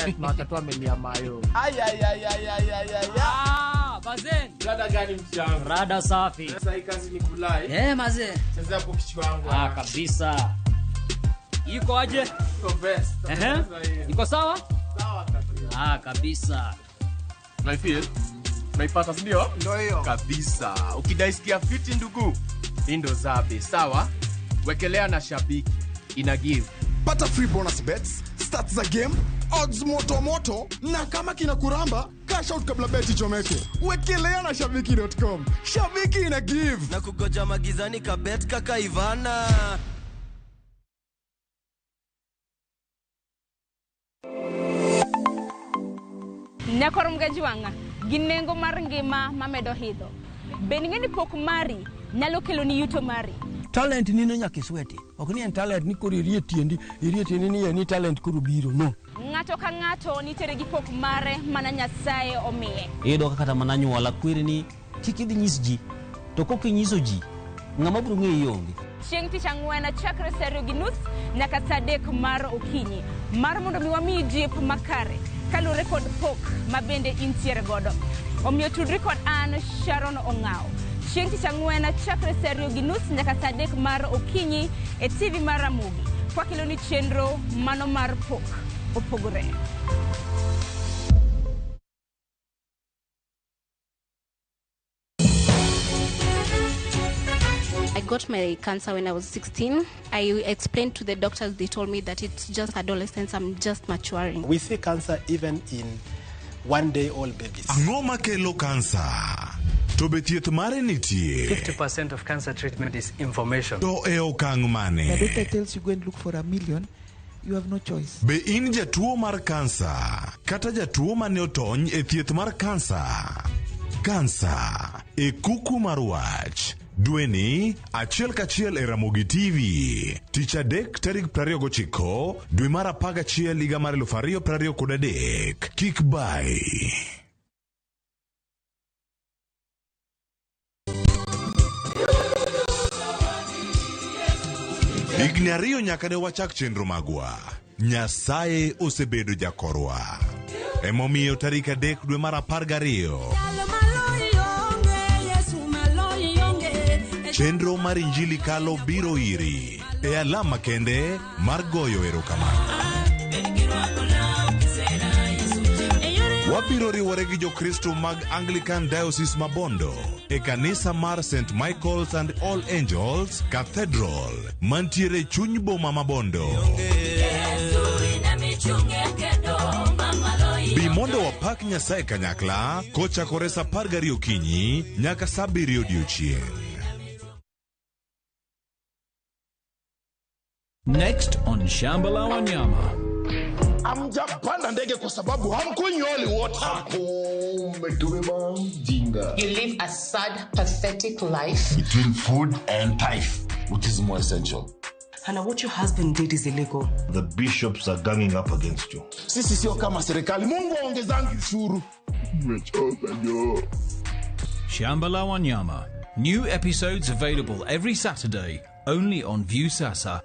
Tunawatatua amelia mayo. Ay ay ay ay ay ay ay. Ah, bazen. Rada gani mchangu? Rada safi. Sasa hii kazi ni kulai. Maze. Sasa hapo kichwa wangu. Ah, kabisa. Iko aje? Iko best. Iko sawa? Sawa kabisa. Ah, kabisa. Na feel naipata sindio? Ndio hiyo. Kabisa. Ukidaisikia fiti ndugu, ndo zabe, sawa? Wekelea na shabiki. Ina give. Pata free bonus bets, stats za game, odds moto moto, na kama kina kuramba, cash out kabla beti chomeke. Wekelea na shabiki.com. Shabiki ina give. Na kugoja magizani kabet kaka Ivana. Nyakoro Mgajuanga, ginengo mar ngima mamedo hidho. Be pok mari nyalo kelo ni yuto mari. Talent nino nyaka isweti. Ok ni en talent ni koro irie tiendi ni en talent koro biro, no. Ng'ato ka ng'ato nitiere gi pok mare mana Nyasaye omiye. Iyudo kaka kata mana anyuola kweri ni kik idhi nyis ji, to kok inyiso ji, ng'ama biro ng'eyi onge. Chieng' tich ang'wen chakre saa 2:30 nyaka saa 3 mar okinyi. Mar mondo mi wamiyi jip makare kaluwore kod pok ma bende intiere godo. Omiyo tudri kod an Sharon Ong'ao. Chieng' tich ang'wen chakre saa 2:30 nyaka saa 3 mar okinyi e TV mar Ramogi. Kwakelo ni chenro mano mar pok opogore. I got my cancer when I was 16. I explained to the doctors, they told me that it's just adolescence, I'm just maturing. We see cancer even in 1-day-old babies. Ang'o makelo kansa? To be thieth mare nitie? 50% of cancer treatment is information. To e okang' mane? The doctor tells you go and look for $1 million, you have no choice. Be in jatuo mar kansa kata jatuo mane otony e thieth mar kansa? Kansa e kuku mar wach. Dweni achiel kachiel e Ramogi TV. Tich adek tarik 29 dwe mar 11 higa mar 2023. Kik bai. Higni 2 nyaka ne wachak chenro magwa. Nyasaye osebedo jakorwa. Emomiyo tarik 3 dwe mar 12. Chenro mar Injili Kalo biro iri e alama kende mar goyo erokamano. Wabiro riwore gi Jokristo mag Anglican Diocese Mabondo e kanisa mar St. Michael's and All Angels Cathedral mantiere chuny boma Mabondo. Bi mondo wapak Nyasaye kanyakla kochakore saa 12 okinyi nyaka saa 7 odiochieng'. Next on Shamba la Wanyama. Hamjapanda ndege kwa sababu hamkunywi holy water. Umetubeba mjinga. You live a sad, pathetic life. Between food and tithe, which is more essential? Hannah, what your husband did is illegal. The bishops are ganging up against you. Sisi sio kama serikali. Mungu aongezangi ushuru. Nimechoka jo. Shamba la Wanyama. New episodes available every Saturday, only on Viusasa.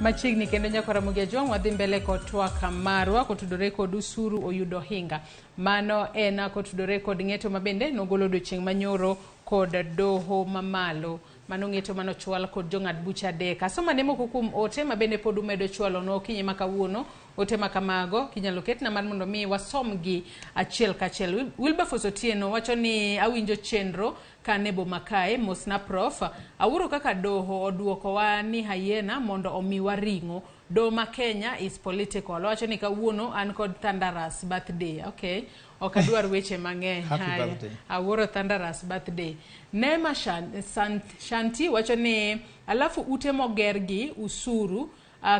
Machiegni kendo nyaka Ramogi Ajwang' wadhi mbele kod twak marwa kotudore kod usuru oyudo hinga. Mano en kotudore kod ng'eto mabende nogolo odiochieng' manyoro kod doho mamalo. Mano ng'eto manochwal kod jong'ad bucha adek. Asoma ne moko kuom ote mabende pod umedo chwalo no okinyi ma kawuono. Ote makamago kinyalo ketna mar mondo mi wasomgi achiel kachiel. Wilberforce Otieno wacho ni awinjo chenro kanebo makae mosna prof. Awuoro kaka doho oduokowa ni hyena mondo omiwa ring'o. Doho ma Kenya is political. Owacho ni kawuono an kod Thunderous birthday. Okay. Ok adwar weche mang'eny. Happy birthday. Awuoro Thunderous birthday. Neema Shanti wacho ni alafu ute moger gi usuru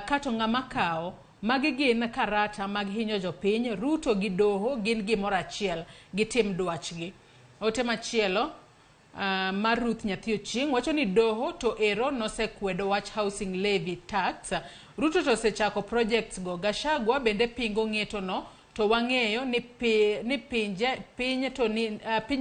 kato ng'ama kawo magi gin karata mag hinyo jopiny. Ruto gi doho gin gimoro achiel, gitim dwachgi. Ote machielo mar Ruth Nyathi Ochieng' wacho ni doho to ero nosekwedo wach housing levy tax. Ruto to osechako projects go. Gachagua bende pingo ng'eto no to wang'eyo ni piny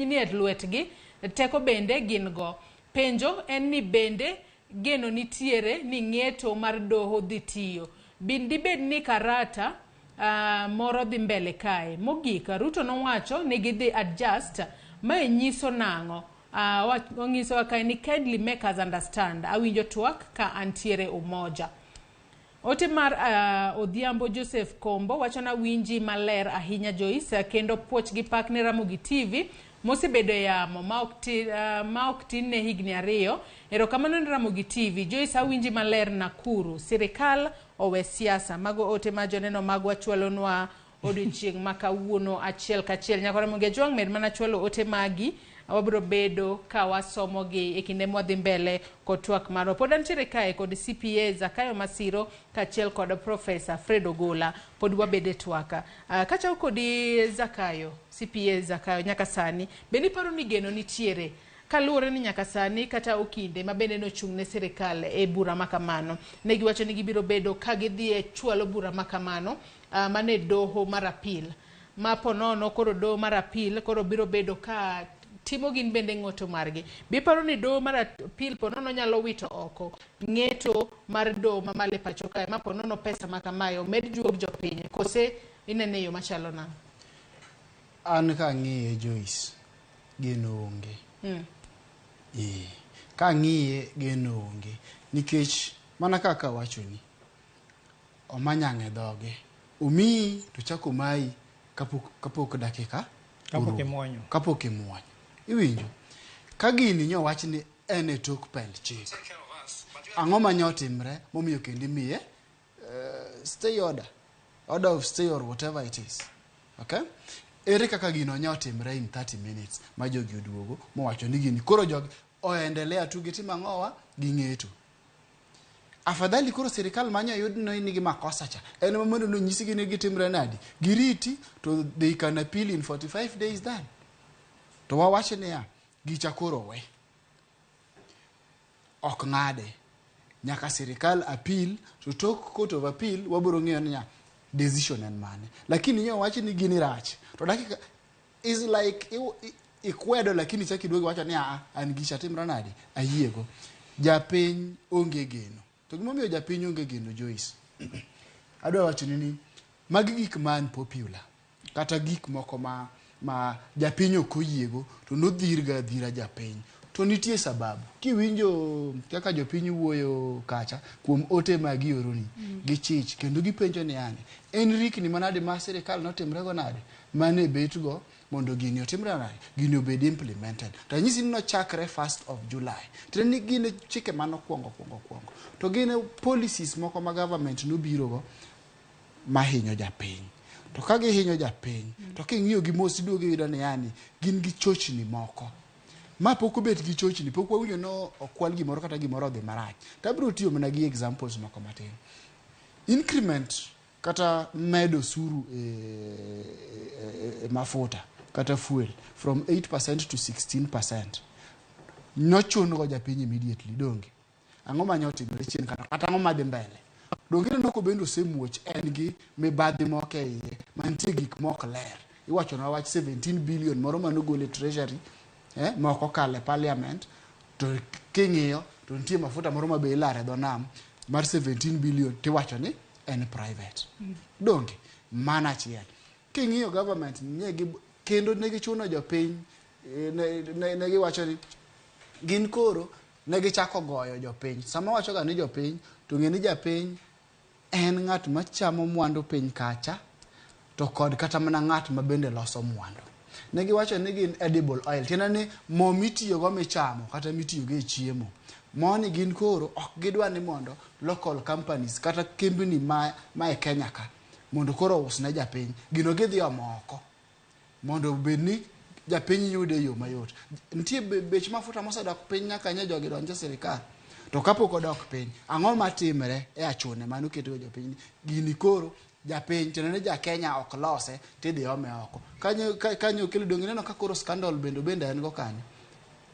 ni e lwetgi, teko bende gin go. Penjo en ni bende geno nitiere ni ng'eto mar doho dhi tiyo. Dibed ni karata moro dhi mbele kae. Mogik, Ruto nowacho ni gidhi adjust. Mae nyiso nang'o? Onyisowa kae ni kindly make us understand. Awinjo twak ka antiere Umoja. Ote mar Odhiambo Joseph Kombo wacho na winji maler ahinya Joyce, kendo puoch gi pak ne Ramogi TV mosebedo e yamo ma ok tin ne higni 2. Erokamano ne Ramogi TV. Joyce awinji maler Nakuru. Sirikal owe siasa. Mago ote ma joneno magwa chwalonwa odiochieng' ma kawuono achiel kachiel. Nyaka Ramogi Ajwang' med mana chwalo ote magi. Wabiro bedo ka wasomogi e kinde mwadhi mbele kod twak marwa. Pod antiere kae kod CPA Zakayo Masiro kaachiel kod Professor Fred Ogola. Pod wabede twaka. Kachako kodi Zakayo, CPA Zakayo, nyaka sani bende iparo ni geno nitiere kaluwore ni nyaka sani kata okinde ma bende nochung' ne sirikal e bura makamano ne giwacho ni gibiro bedo ka gidhi e chwalo bura makamano mane doho mar apil ma ponono koro doho mar apil koro biro bedo ka timo gin bende ng'oto margi. Biparo ni doho mar apil ponono nyalo wito oko ng'eto mar doho mamalo e pacho kae ma ponono pesa makamae omed juog jopiny kose inene yo machalo nang'o? An ka ang'iye Joyce, geno onge. Ka ang'iye geno onge nikech mana kaka awachoni, omanyang' e dhoge Omiyi to chako mayi kapok dakika kapok imuonyo. Kapok imuonyo. Iwinjo? Ka gini nyowach ni en e tok pend chik. Ang'o ma nyotimre momiyo kendo imiye stay order. Order of stay or whatever it is. Okay? Ere kaka gino nyotimre in 30 minutes ma jogi oduogo mowacho ni gini koro jogi oendelea tu gitimo ang'owa ging'eto. Afadhali koro sirikal manyo yud ni nigi makosa cha. En ema mondo nonyisgi ni gitimre nadi. Giriti to they can appeal in 45 days then. To wawach niya, gicha koro we. Ok ng'ade. Nyaka sirikal appeal to tok court of appeal wabiro ng'eyo niya decision en mane. Lakini nyo wach ni gini rach. To dakika is like ikwedo lakini chaki duogo wacho ni a an gicha timra nadi ayiego. Japiny onge geno. To gimomiyo japiny onge geno Joyce. Adwa wacho ni magi gik man popular kata gik moko ma japiny ok oyiego to nodhir ga dhira japiny. To nitie sababu. Kiwinjo kaka jopiny wuoyo kacha kuom ote ma gioroni gichich kendo gipenjo ni yani en rikni manade ma sirikal notimrego nade mane betgo mondo gini otimre nade gini obed implemented. To anyisi ni nochakre 1st of July. Tiende ni gin chike manokwongo kwongo. To gin policies moko ma government nobirogo mahinyo japiny. To ka gihinyo japiny to king'iyo gi mos iduogo iyudo ni yani gin gi chochni moko. Ma pok obet gi chochni, pok wawinjo no okwal gimoro kata gimoro odhi marach. To abiro tiyo mana gi examples moko matin. Increment kata medo osuru e mafuta kata fuel from 8% to 16% nochun go japiny immediately donge. Ang'o ma nyotimre chien kata ang'o madhi mbele. Donge ineno ko bende osemuoch en gi mibadhi moko e iye mantie gik mok ler. Iwacho na wach 17 billion moro manogol e treasury ma ok okalo e parliament to king'iyo to nitie mafuta moro ma be ilaro e dho nam mar 17 billion tiwacho ni en private. Donge mana achiel. King'iyo government kendo ne gichuno jopiny ne giwacho ni gin koro ne gichako goyo jopiny. Sama wacho ga ni jopiny to ng'e ni japiny en ng'at machamo mwandu piny kacha to kod kata mana ng'at ma bende loso mwandu. Ne giwacho ni gin edible oil, tiende ni mo mitiyogo michamo kata mitiyogo e chiemo. Moni gin koro ok gidwa ni mondo local companies kata kembni ma e Kenya ka mondo koro ous ne japiny. Gino gidhi omo oko mondo obed ni japiny yude e yo mayot. Nitie bech mafuta mosedok piny nyaka nye jogi donj e sirikal. To kapok odok piny, ang'o matimre e achune manoketgo jopiny? Gini koro japiny, tiende ni ja Kenya ok lose tidhi ome oko. Kanyo okelo donge ineno ka koro scandal bende en go kanyo.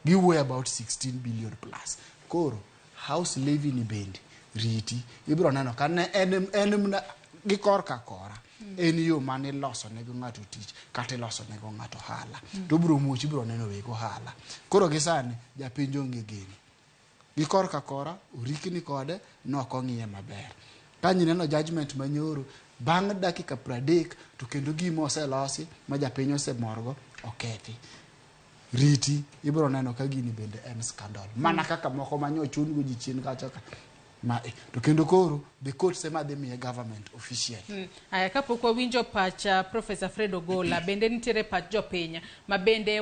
Giwuoyo about 16 billion plus. Koro house levy ni bende riti. Ibiro neno ka ne en gi korka kora. En yo mane iloso nego ng'ato tich kata iloso nego ng'ato ohala. To obiro muoch ibiro neno weg ohala. Koro gi sani japiny onge geno. Gi korka kora orikni kode nok ong'iye maber. Kanyo ineno judgment manyoro bang' dakika 30 to kendo gima oselosi ma japiny osemorgo okethi. Riti ibiro neno ka gini bende en scandal. Mana kaka moko manyo chun go ji chien kacha ka. Ma to kendo koro the court sema dhi miye government official. Aya kapok wawinjo pach Professor Fred Ogola, bende nitiere pach jopiny ma bende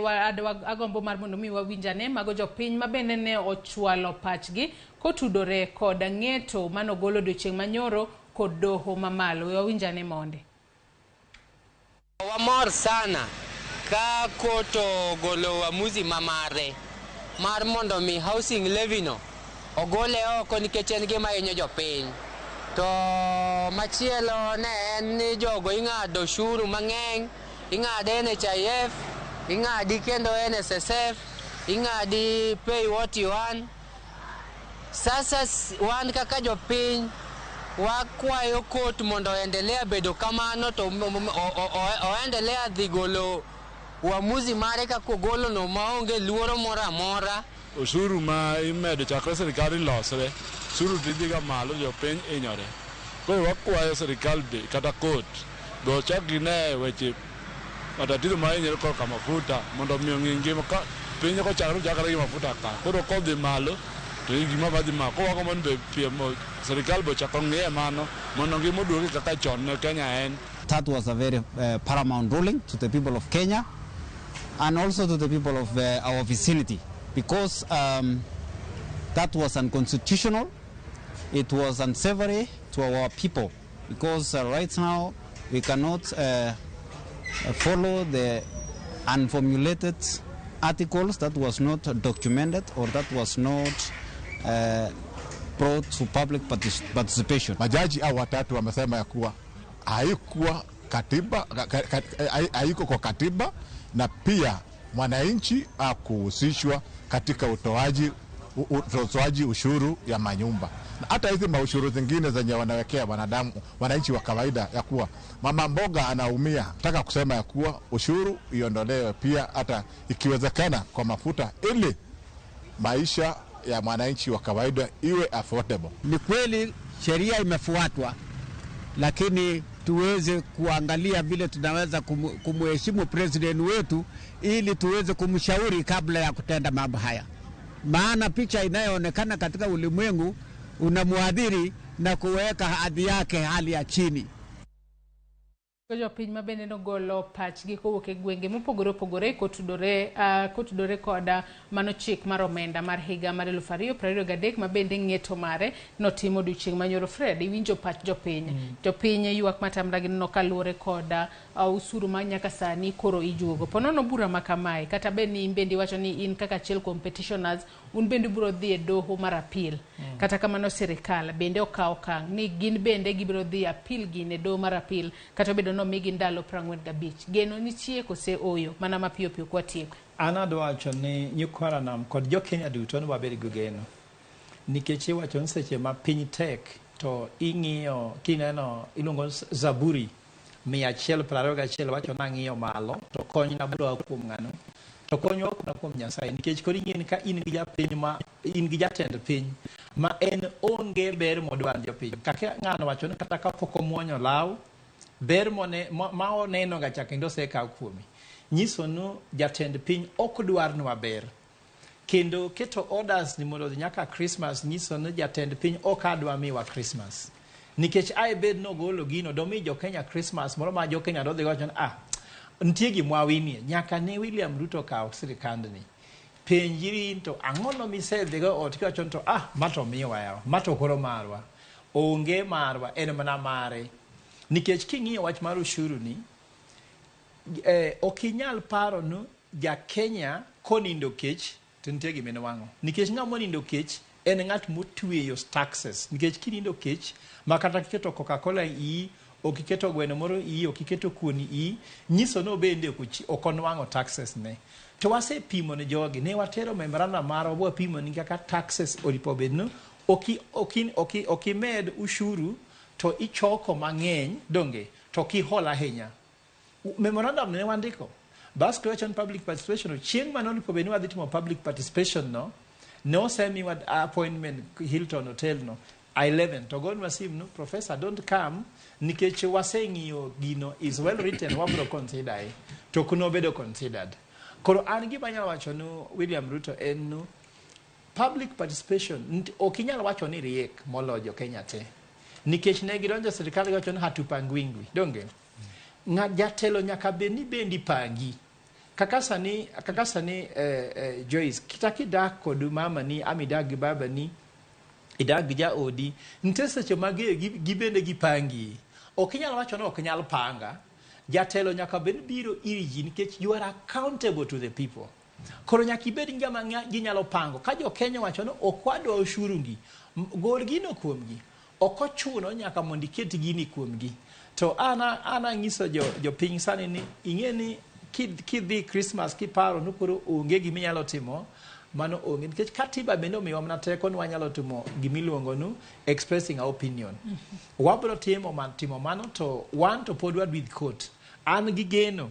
agombo mar mondo mi wawinjane mago jopiny ma bende ne ochwalo pachgi kotudore kod ng'eto manogolo odiochieng' manyoro kod doho mamalo. Wawinjane monde. Wamor sana ka court ogolo uamuzi mamare mar mondo mi housing levy no ogole oko nikech en gima hinyo jopiny. To machielo ne en ni jogo ing'ado ushuru mang'eny, ing'ade NHIF, ing'adi kendo NSSF, ing'adi pay what you earn. Sasa wan kaka jopiny wakwayo court mondo oendelea bedo kamano to oendelea dhi golo uamuzi mare kaka ogolo no maonge luoro moro amora. Osuru ma imedo chakre sirikal losre, osuru tidhiga malo jopiny hinyore. Koro wakwayo sirikal be kata court be ochak gine weche matatizo ma hinyore korka mafuta mondo omi ong'i ngima ka piny kochakre ochakre gi mafuta ka. Koro kodhi malo To in gima badhi ma koro wagombo ni be piem sirikal be ochak ong'iye mano mondo ngima oduogi kaka chon ne Kenya en. That was a very paramount ruling to the people of Kenya and also to the people of our vicinity, because that was unconstitutional. It was unsavory to our people, because right now we cannot follow the unformulated articles that was not documented or that was not brought to public participation. Majaji hao watatu wamesema ya kuwa haikuwa katiba, haiko kwa katiba, na pia mwananchi hakuhusishwa katika utoaji ushuru ya manyumba. Na hata hizi maushuru zingine zenye wanawekea wanadamu, wananchi wa kawaida, ya kuwa mama mboga anaumia. Nataka kusema ya kuwa ushuru iondolewe pia hata ikiwezekana kwa mafuta, ili maisha ya mwananchi wa kawaida iwe affordable. Ni kweli sheria imefuatwa, lakini tuweze kuangalia vile tunaweza kumheshimu president wetu ili tuweze kumshauri kabla ya kutenda mambo haya. Maana picha inayoonekana katika ulimwengu unamuadhiri na kuweka hadhi yake hali ya chini. Jopiny ma bende nogolo pachgi kowuok e gwenge mopogore opogore kotudore koda mano chik mar omenda mar higa mar 2023 ma bende ng'eto mare notimo odiochieng' manyoro. Fred, iwinjo pach jopiny. Jopiny ywak matamra gineno kaluwore koda usuru ma nyaka sani koro ijuogo. Ponono bura ma kamae, kata bed ni in bende iwacho ni in kaka achiel kuom petitioners, un bende ubiro dhi e doho mar appeal. Kata kamano sirikal bende okawo okang' ni gin bende gibiro dhi appeal gin e doho mar appeal kata obedo nomigi ndalo 45. Geno nitie kose oyo mana mapiyo piyo kwatieko? An adwa wacho ni nyikwa Nam kod jo Kenya duto ni wabed gi geno. Nikech iwacho ni seche ma piny tek to ing'iyo kineno iluongo ni Zaburi 121 wacho nang'iyo malo to konyna biro a kuom ng'ano, to konywa ok kuom Nyasaye, nikech koro ing'e ni ka in gi japiny ma in gi jatend piny ma en onge ber modwar jopiny. Kaka ng'ano wacho ni kata kapok omuonyo law, ber ma oneno ga cha kendo osekaw kuome, nyiso ni jatend piny ok dwarnwa ber. Kendo keto orders ni mondo odhi nyaka Christmas nyiso ni jatend piny ok adwa miwa Christmas. Nikech ae bed nogolo gino domi jo Kenya Christmas moro ma jo Kenya dodhi wacho ni nitie gima wawinie. Nyaka ne William Ruto kaw sirikandni, penjri to ang'ono misedhigo ot kiwacho ni to ma to miwa yawa, ma to koro marwa. Onge marwa, en mana mare. Nikech king'iyo wach mar ushuru ni, ok inyal paro ni ja Kenya konindo kech to nitie gima inwang'o. Nikech ng'ama onindo kech en ng'at motweyo taxes. Nikech kinindo kech ma kata kiketo Coca-Cola iyi, ok iketo gweno moro iyi, ok iketo kuon iyi, nyiso ni obende ok onwang'o taxes ne. To wasepimo ne jogi, ne watero memorandum marwa wapimo ni kaka taxes oripo bed ni ok imed ushuru to ichoko mang'eny donge to kihol ahinya. Memorandum ne wandiko. Bas question public participation, chieng' mane oripo bed ni wadhi timo public participation no, ne osemiwa appointment Hilton Hotel no 11 to gonwa sim no, professor don't come nikech waseng'iyo gino is well written, wabro consider e to kunobedo considered. Koro an gima anyalo wacho ni William Ruto en ni public participation ok inyal wacho ni riek moloyo jo Kenya te. Nikech ne gidonjo e sirikal giwacho ni hatupangwingwi, donge? Ng'a jatelo nyaka bed ni bendi pangi. Kaka sani Joyce, kata kidak kod mama ni ama idak gi baba ni, idak gi jaodi, nitie seche ma gibende gipangi. Ok inyal wacho ni ok nyal panga. Jatelo nyaka bed biro ir ji nikech you are accountable to the people. Koro nyaka ibed ng'ama ginyalo pango. Ka jo Kenya wacho ni ok wadwa ushuru gi, gol gino kuomgi. Ok ochuno nyaka mondo iket gini kuomgi. To ana nyiso jopiny sani ni ing'e ni kidhi Christmas kiparo ni koro onge gima inyalo timo, mano onge. Nikech katiba bende omiyowa mana teko ni wanyalo timo gimiluongo ni expressing our opinion. Wabro timo mano to wan to pod wadhi court. An gi geno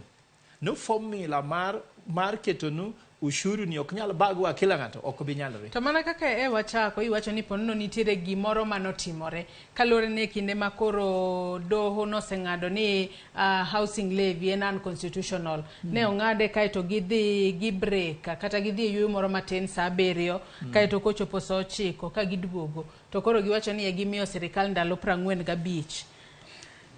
no formula mar keto nu ushuru ni ok nyal bagwa kila ng'ato, ok bi nyalore. To mana kaka e wachako iwacho ni ponono nitiere gimoro manotimore kaluwore ni e kinde ma koro doho noseng'ado ni housing levy en unconstitutional. Ne ong'ade kaeto gidhi gi break kata gidhi e yueyo moro matin saa 7 kaeto kochopo saa 9 ka giduogo to koro giwacho ni e gimiyo sirikal ndalo 45.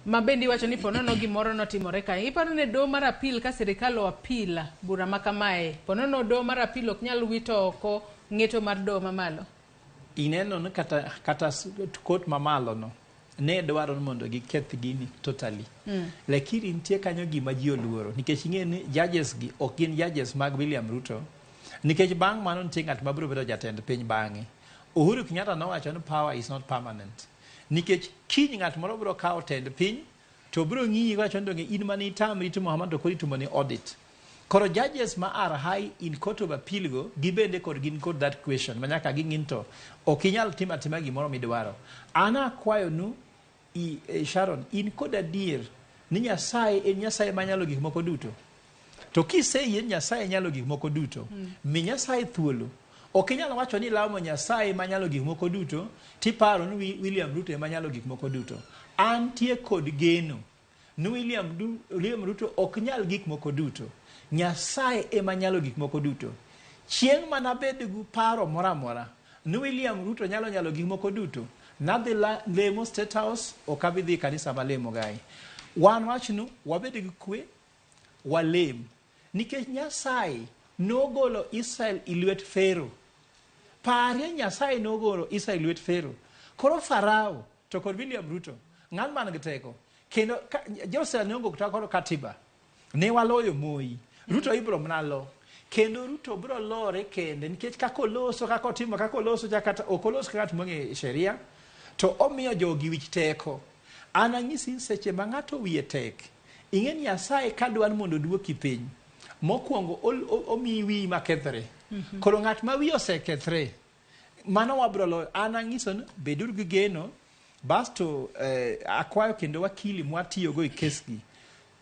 Ma bende iwacho ni ponono gimoro notimore kae. Iparo ni doho mar appeal ka sirikal o appeal bura ma kamae, ponono doho mar appeal ok nyal wito oko ng'eto mar doho mamalo? Ineno ni kata court mamalo no ne dwaro ni mondo giketh gini totally. Lakini nitie kanyo gima ji oluoro nikech ing'e ni judges gi ok gin judges mag William Ruto, nikech bang' mano nitie ng'at mabiro bedo jatend piny bang'e. Uhuru Kenyatta nowacho ni power is not permanent. Nikech kiny ng'at moro biro kawo tend piny to biro ng'iyi wacho ni donge in mane itamri timo kamano to koro itimo ni audit. Koro judges ma are high in court of appeal go gibende kod gin kod that question ma nyaka ging'i to ok inyal timo atima gimoro midwaro. An akwayo nu Sharon, in kod adier ni Nyasaye en Nyasaye manyalo gik moko duto. To kiseyie ni Nyasaye nyalo gik moko duto, mi Nyasaye thuolo. Ok inyal wacho ni ilamo Nyasaye manyalo gik moko duto, tiparo ni William Ruto ema nyalo gik moko duto. Antie kod geno ni William Ruto ok nyal gik moko duto. Nyasaye ema nyalo gik moko duto. Chieng' manabed gi paro moro amora ni William Ruto nyalo gik moko duto, nadhi lemo State House, ok abi dhi kanisa malemo gai. Wan wachnu, wabed gi kwe, walem. Nikech Nyasaye nogolo Israel e lwet Farao. Parie Nyasaye nogolo Israel e lwet Farao. Koro Farao to kod William Ruto, ng'at man gi teko. Kendo Joseph ne onge kata kod katiba. Ne waloyo Moi. Ruto ibiro mana lo. Kendo Ruto biro lore kende nikech kaka oloso, kaka otimo, kaka oloso, kata ok olos kaka ng'at mong'e sheria, to omiyo jogi wich teko. An anyisi seche ma ng'ato wiye tek, ing'e ni Nyasaye kadwaro mondo oduoki piny, mokwongo omiyi wiyi makethre. Koro ng'at ma wiye osekethre, mano wabiro loyo. An anyiso ni beduru gi geno, basto akwayo kendo wakili mwatiyogo e kes gi.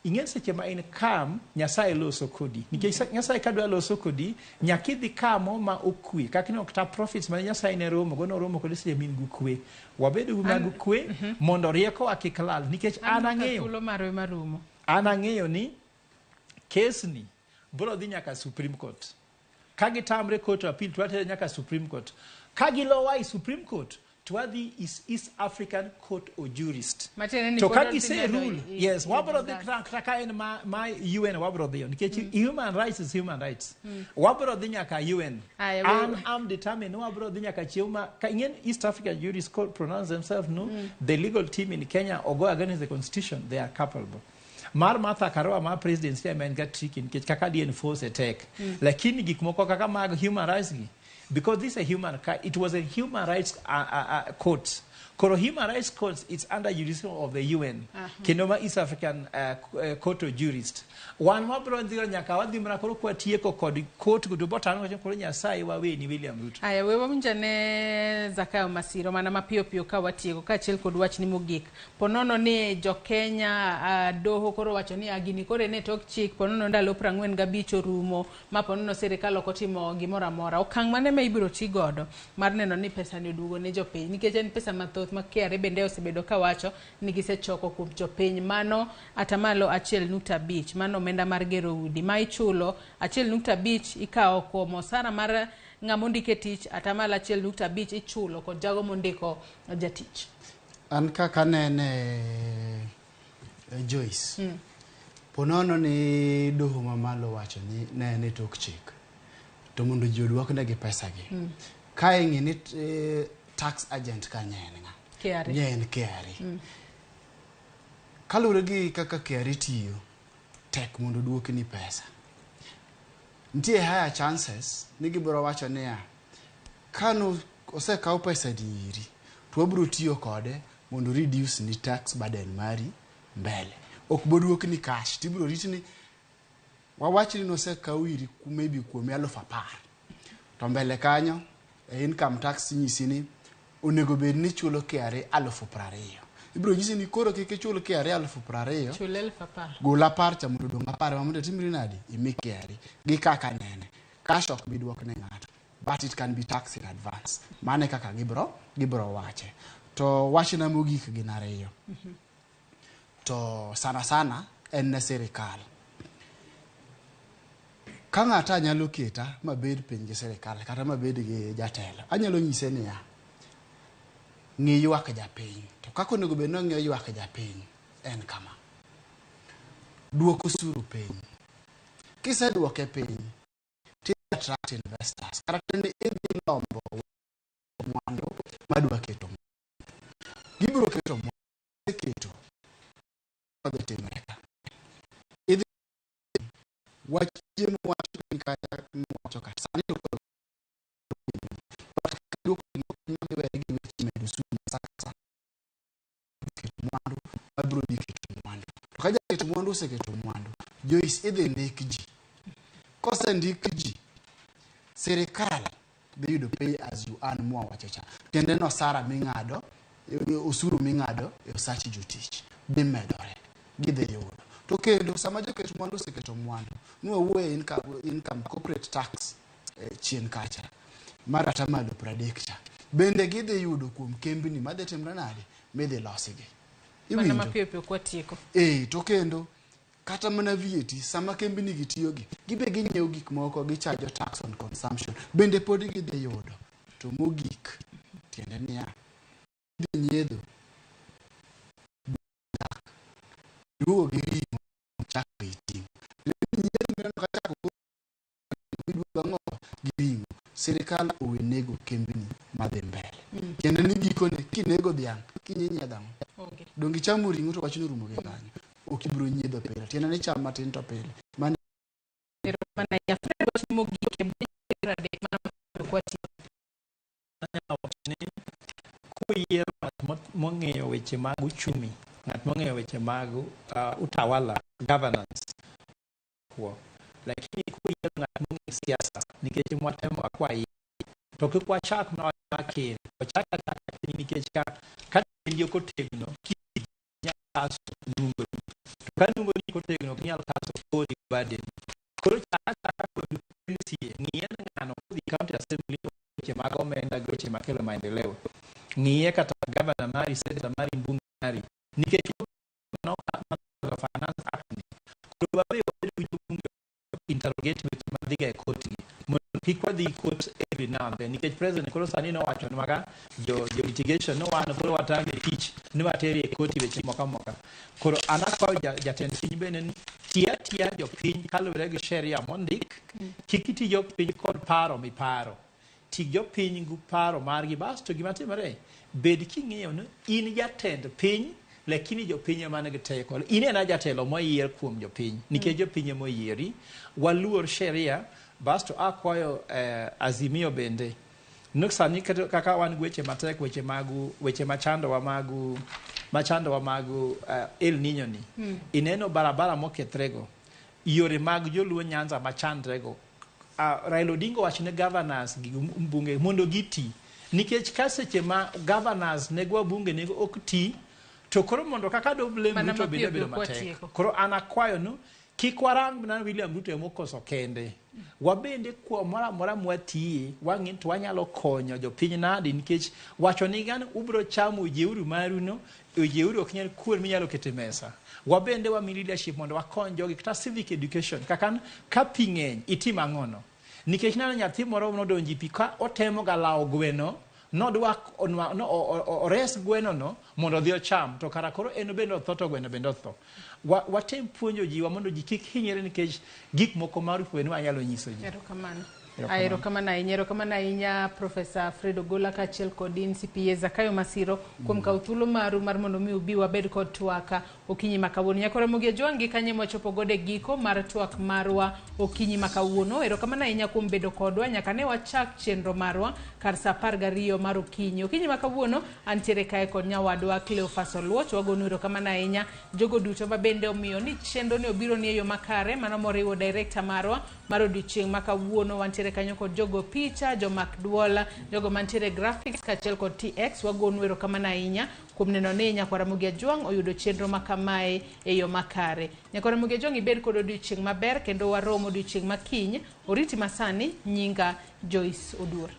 Ing'e seche ma in calm, Nyasaye loso kodi. Nikech Nyasaye kadwa loso kodi, nyaka idhi kamo ma okwe. Kaka ineno kata prophets ma Nyasaye ne romo go, noromo kodi seche ma in gi kwe. Wabedo mag kwe mondo riekowa kik lal. Nikech an ang'eyo. Thuolo marwe marumo. An ang'eyo ni kesni biro dhi nyaka Supreme Court. Ka gitamre Court of Appeal, to watere nyaka Supreme Court. Ka gilowa e Supreme Court, to wadhi is East African Court of Jurists. To ka gise rule, yes, wabiro dhi kata ka en ma UN wabiro dhiyo nikech human rights is human rights. Wabiro dhi nyaka UN. An am determined wabiro dhi nyaka chieng' ma ka ing'e East African Jurists Court pronounce themselves no, the legal team in Kenya or go against the constitution, they are culpable. Mar Martha Karua ma presidency ema en ga tricky nikech kaka di enforce e tek. Lakini gik moko kaka mag human rights gi, because this is a human, it was a human rights court. Koro human rights court, it's under jurisdiction of the UN. Kendo ma East African Court of Jurists. Wan wabiro dhiyo nyaka wadhi mana koro kwatieko kod court go to botano wacho koro Nyasaye waweni William Ruto. Aya, we wawinj ane Zakayo Masiro mana mapiyo piyo ka watieko kaachiel kod wachni mogik. Ponono ni jo Kenya doho koro wacho ni gini koro en e tok chik, ponono ndalo 45 orumo, ma ponono sirikal ok otimo gimoro amora. Okang' mane ma ibiro ti godo mar neno ni pesa ni oduogo ne jopiny, nikech en pesa mathoth ma KRA bende osebedo kawacho ni gisechoko kuom jopiny, mano atamalo 1.5, mano omenda mar gero udi ma ichulo 1.5 ikawo kuom osara mar ng'ama ondike tich, atamalo 1.5 ichulo kod jago mondiko jatich. An kaka nene Joyce, ponono ni doho mamalo wacho ni ne en e tok chik to mondo ji oduoknegi pesa gi. Ka ing'i ni tax agent ka ne en ng'a? KRA. Ne en KRA. Kaluwore gi kaka KRA tiyo, tek mondo oduokni pesa. Nitie higher chances ni gibiro wacho niya, kano osekaw pesa ni iri, to wabiro tiyo kode mondo reduce ni tax burden mari mbele. Ok boduokni cash, tibiro rit ni wawach ni nosekaw iri maybe kuomi 10,000. To mbele kanyo e income tax nyisi ni onego bed ni chulo KRA 20,000. Ibiro nyisi ni koro kik ichul KRA 20,000. Chul 10,000. Gol 10 cha mondo odong' 10 ma mondo itimri nadi? Imi KRA. Gi kaka nene. Cash ok bi duok ne ng'ato, but it can be taxed in advance. Mano e kaka gibro wache. To wachna mogik gin ariyo. To sana sana en ne sirikal. Ka ng'ato nyalo keta mabed piny gi sirikal kata mabed gi jatelo, anyalo nyise niya, ng'i ywak japiny. To kaka onego bed ni ong'iyo ywak japiny en kama. Duok osuru piny. Kiseduoke piny, ti attract investors. Kata ni idhi lombo mwandu madwa keto mwandu. Gibiro keto mwandu, keto madhi timre ka. Idhi wach chiemo wach piny kacha miwacho ka sani to koro duoko giwere gi weche medo osuru sa ka sa. Keto mwandu mabiro dhi keto mwandu. To ka jaket mwandu oseketo mwandu, Joyce idhi ndik ji. Kosendik ji, sirikal dhi yudo pay as you earn mwawacho cha. Tiende no osara ming'ado, osuru ming'ado e osach jotich dhi medore, gidhi yudo. To kendo sama joket mwandu oseketo mwandu, nwawuoye income corporate tax chien kacha mar atamalo 30 cha. Bende gidhi yudo kuom kembni madhi timre nade midhi losigi. Mana Iwinjo? mapiyo piyo kwatieko. To kendo kata mana VAT sama kembni gi tiyogi, gibe ginyiewo gik moko gichajo tax on consumption, bende pod gidhi yudo. To mogik, tiende niya, idhi nyiedho duogo gi ring'o chako iting'o. Nyiedho mineno ka chako iduogo ang'o gi ring'o. Sirikal owe nego kembni madhi mbele. Tiende ni gikone kinego dhiang' kinyi nyiedho ang'o? Donge ichamo ring'o to wachno orumo gi kanyo. Ok ibiro nyiedho pile. Tiende ni cham matin to pile. Mano Erokamano ahinya. Fred, wach mogik e buge 30 mana mapiyo kwatieko. Anyalo wacho ni koyiero ng'at mong'eyo weche mag uchumi, ng'at mong'eyo weche mag utawala, governance, kuo. Lakini koyiero ng'at mong'eyo siasa, nikech mwatemo akwayi, to kik wachak mana wach ker, wachak achaka piny nikech ka tiendi ok otegno, nyal kaso nungoni. To ka nungoni ok otegno, ok inyal kaso kori badeni. Koro chak achaka kod MCA, ng'iye ni ng'ano kodhi county assembly weche mag omenda gi weche makelo maendeleo. Ng'iye kata gavana mari, senator mari, mbunge mari. Nikech finance act ni. Koro wabe wabed gi jobunge interrogate weche madhiga e court gi. Mondo kik wadhi court every now and then. Nikech president koro sani nowacho nwaga jo litigation ni wan koro watang' e tich ni wateri e court weche moko amoka. Koro an akwayo jatend piny bende ni ti atiya jopiny kaluwore gi sheria mondik. Kik iti jopiny kod paro miparo. Ti jopiny gi paro margi. Basto gima timore, bed king'eyo ni in jatend piny, lakini jopiny ema nigi teko. In ena jatelo moyier kuom jopiny, nikech jopiny ema oyieri. Waluor sheria, basto akwayo Azimio bende. Nok sani kaka wan gi weche matek, weche magu, weche machandowa magu, machandowa magu El Nino ni. Ineno barabara mokethrego, yore mag joluo Nyanza machandrego. Raila Odinga owacho ne governors gi mbunge mondo giti. Nikech ka seche ma governors ne go bunge ne ok ti, to koro mondo kaka do blame Mana Ruto bende mapiyo bedo piyo matek. kwatieko. Koro an akwayo nu kik warang mana William Ruto ema okoso kende. Wabende kumoro amora mwatiye, wang'i to wanyalo konyo jopiny nadi, nikech wacho ni gan ubiro chamo ojeuru maru no, ojeuru ok nyal kuon minyalo keto e mesa. Wabende wami leadership mondo wakony jogi kata civic education kaka ka pi ng'eny itim ang'ono. Nikech neno nyathi moro nodonjo e pi ka otemo ga lawo gweno, nodwa ores gweno no mondo odhi ocham, to kara koro en bende otho to gweno bende otho. Watem puonjo jiwa mondo ji kik hinyre nikech gik moko ma rupo ni wanyalo nyiso ji. Erokamano. Erokamano. Erokamano ahinya, erokamano ahinya Professor Fred Ogola kaachiel kod in CPA Zakayo Masiro kuom kawo thuolo maru mar mondo mi ubi wabed kod twak okinyi ma kawuono. Nyaka Ramogi Ajwang' gi kanye mwachopo godo e giko mar twak marwa okinyi ma kawuono. Erokamano ahinya kuom bedo kodwa nyaka ne wachak chenro marwa kar saa 12 mar okinyi. Okinyi ma kawuono antiere kae kod nyawadwa Cleophas Oluoch. Wagonu erokamano ahinya jogo duto ma bende omiyo ni chenro ni obiro ni e yo makare, mano moriwo director marwa mar odiochieng' ma kawuono. Wantiere Wantiere kanyo kod jogo picha, jomak duol, jogo mantiere graphics kaachiel kod TX. Wagonu erokamano ahinya kuom neno ni Nyakwar Ramogi Ajwang' oyudo chenro ma kamae e yo makare. Nyakwar Ramogi Ajwang' ibed kod odiochieng' maber kendo warom odiochieng' ma kiny. Oriti masani, nyinga Joyce Oduor.